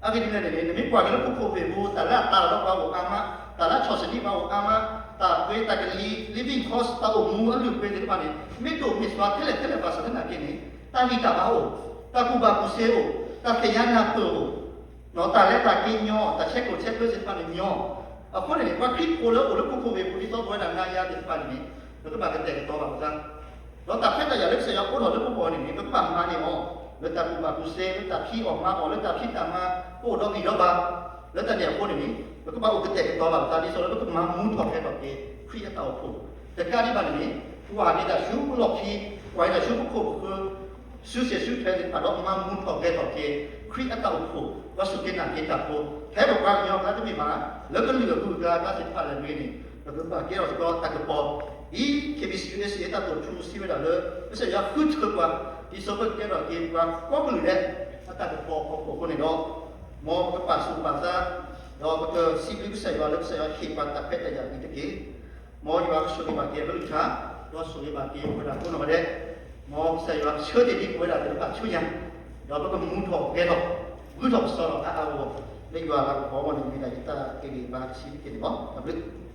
အဂ့ၢ်ဒ်လဲၣ်န့ၣ်န့ၣ် နမ့ၢ်ကွၢ်က့ၤလၢခူခိၣ်ဝ့ၢ်ခိၣ် တၢ်လၢအတၢ်လီၤဒီးပှၤအိၣ်အါမး, တၢ်လၢအဆီၣ်ဆံးဒံးပှၤအိၣ်အါမး, တၢ်ပှ့ၤတၢ်ကလံၤ living cost တၢ်အိၣ်မူအလုၢ်အပှ့ၤသ့ၣ်တဖၣ်န့ၣ် မ့ၢ်ဒိၣ်မ့ၢ်သွါထဲလဲၣ်ထဲလဲၣ်ဘၣ်ဆၣ်သနာ်က့န့ၣ် တၢ်ဂံၢ်တၢ်ဘါအိၣ်, တၢ်ကူၣ်ဘၣ်ကူၣ်သ့အိၣ်, တၢ်သ့ၣ်ညါနၢ်ပၢၢ်အိၣ်, တၢ်လဲၤတၢ်က့ၤညီ, တၢ်ဆဲးကျိးဆဲးကျၢသ့ၣ်တဖၣ်န့ၣ်ညီ, အဃိန့ၣ်န့ၣ် ပှၤခရံာ်ဖိလၢအိၣ်လၢခူခိၣ်ဝ့ၢ်ခိၣ် ဒ်သိးပဝဲဒၣ်နၤယၤသ့ၣ်တဖၣ်န့ၣ်န့ၣ် ပကဘၣ်ကတဲာ်ကတီၤဘၣ်ပသး, ဒီးတၢ်ခွဲးတၢ်ယာ်လၢကစၢ်ယွၤအိးထီၣ်လၢပဂီၢ်န့ၣ်န့ၣ် ပကဘၣ်မၤန့ၢ်အီၤ လၢတၢ်ကူၣ်ဘၣ်ကူၣ်သ့, လၢတၢ်ဖံးအီၣ်မၤအီၣ်, လၢတၢ်ဖံးတၢ်မၤ ပအိၣ်ဒီးဂံၢ်ဒီးဘါ, လၢတၢ်န့ၣ်အဃိန့ၣ်န့ၣ် ပကဘၣ်အိၣ်ကတဲာ်ကတီၤဘၣ်ပသး ဒ်သိးလၢပကမၤမူထီၣ်ဂဲၤထီၣ်က့ၤ ခရံာ်အတၢ်အိၣ်ဖှိၣ်, တကးဒံးဘၣ်န့ၣ်န့ၣ် ကွၢ်န့ၢ်တၢ်ဆူပလီၢ်ခံ, ကွၢ်န့ၢ်တၢ်ဆူပခိၣ်ပဃၢၤ စုစ့ၣ်စုထွဲသ့ၣ်တဖၣ်ဒီး မၤမူထီၣ်ဂဲၤထီၣ်က့ၤ ခရံာ်အတၢ်အိၣ်ဖှိၣ် ပှၤစူၢ်က့ၤနာ်က့ၤတၢ်ဖိ, ဖဲပပှၤကညီအကျါတမ့ၢ်ဘၣ်, လၢကလုာ်အဂုၤအဂၤအကျါသ့ၣ်တဖၣ်လၢအဂ့ၤန့ၣ် ပကဘၣ်ကဲထီၣ်သကိးတၢ်ကပီၤ, ဒ် K B C U S A အတၢ်တိာ်ထူစံးဝဲဒၣ်လၢ ကစၢ်ယွၤဃုထၢပှၤ ဒ်သိးပကကဲထီၣ်က့ၤပှၤကိးကလုာ်ဒဲး အတၢ်ကပီၤအဖီခိၣ်အဃိန့ၣ်ဒီး မ်ပကပာ်သူၣ်ပာ်သး ဒီးပကစံးဘျုးကစၢ်ယွၤလၢကစၢ်ယွၤဟ့ၣ်ပှၤတၢ်ခွဲးတၢ်ယာ်အံၤတက့ၢ်. မ်ယွၤကဆိၣ်ဂ့ၤဘၣ်က့ၤအကလုၢ်ကထါ, ဒီးဆိၣ်ဂ့ၤဘၣ်က့ၤပဝဲဒၣ်ကိးနီၢ်ဂၤဒဲး, မ်ကစၢ်ယွၤဆၢတ့ၢ်ဒံးပဝဲဒၣ်သ့ၣ်တဖၣ်ဆူညါ, ဒီးပကမူထီၣ်ဂဲၤထီၣ် ဂုၤထီၣ်ပစီၤထီၣ်အါအါဂီၢ်ဂီၢ် လၢယွၤအလၤကပီၤအဂီၢ်န့ၣ် မ့ၢ်ဒၣ်ယတၢ်ကလုၢ်ဘၣ်တဆံးတက့ၢ်န့ၣ်လီၤ. တၢ်ဘျုး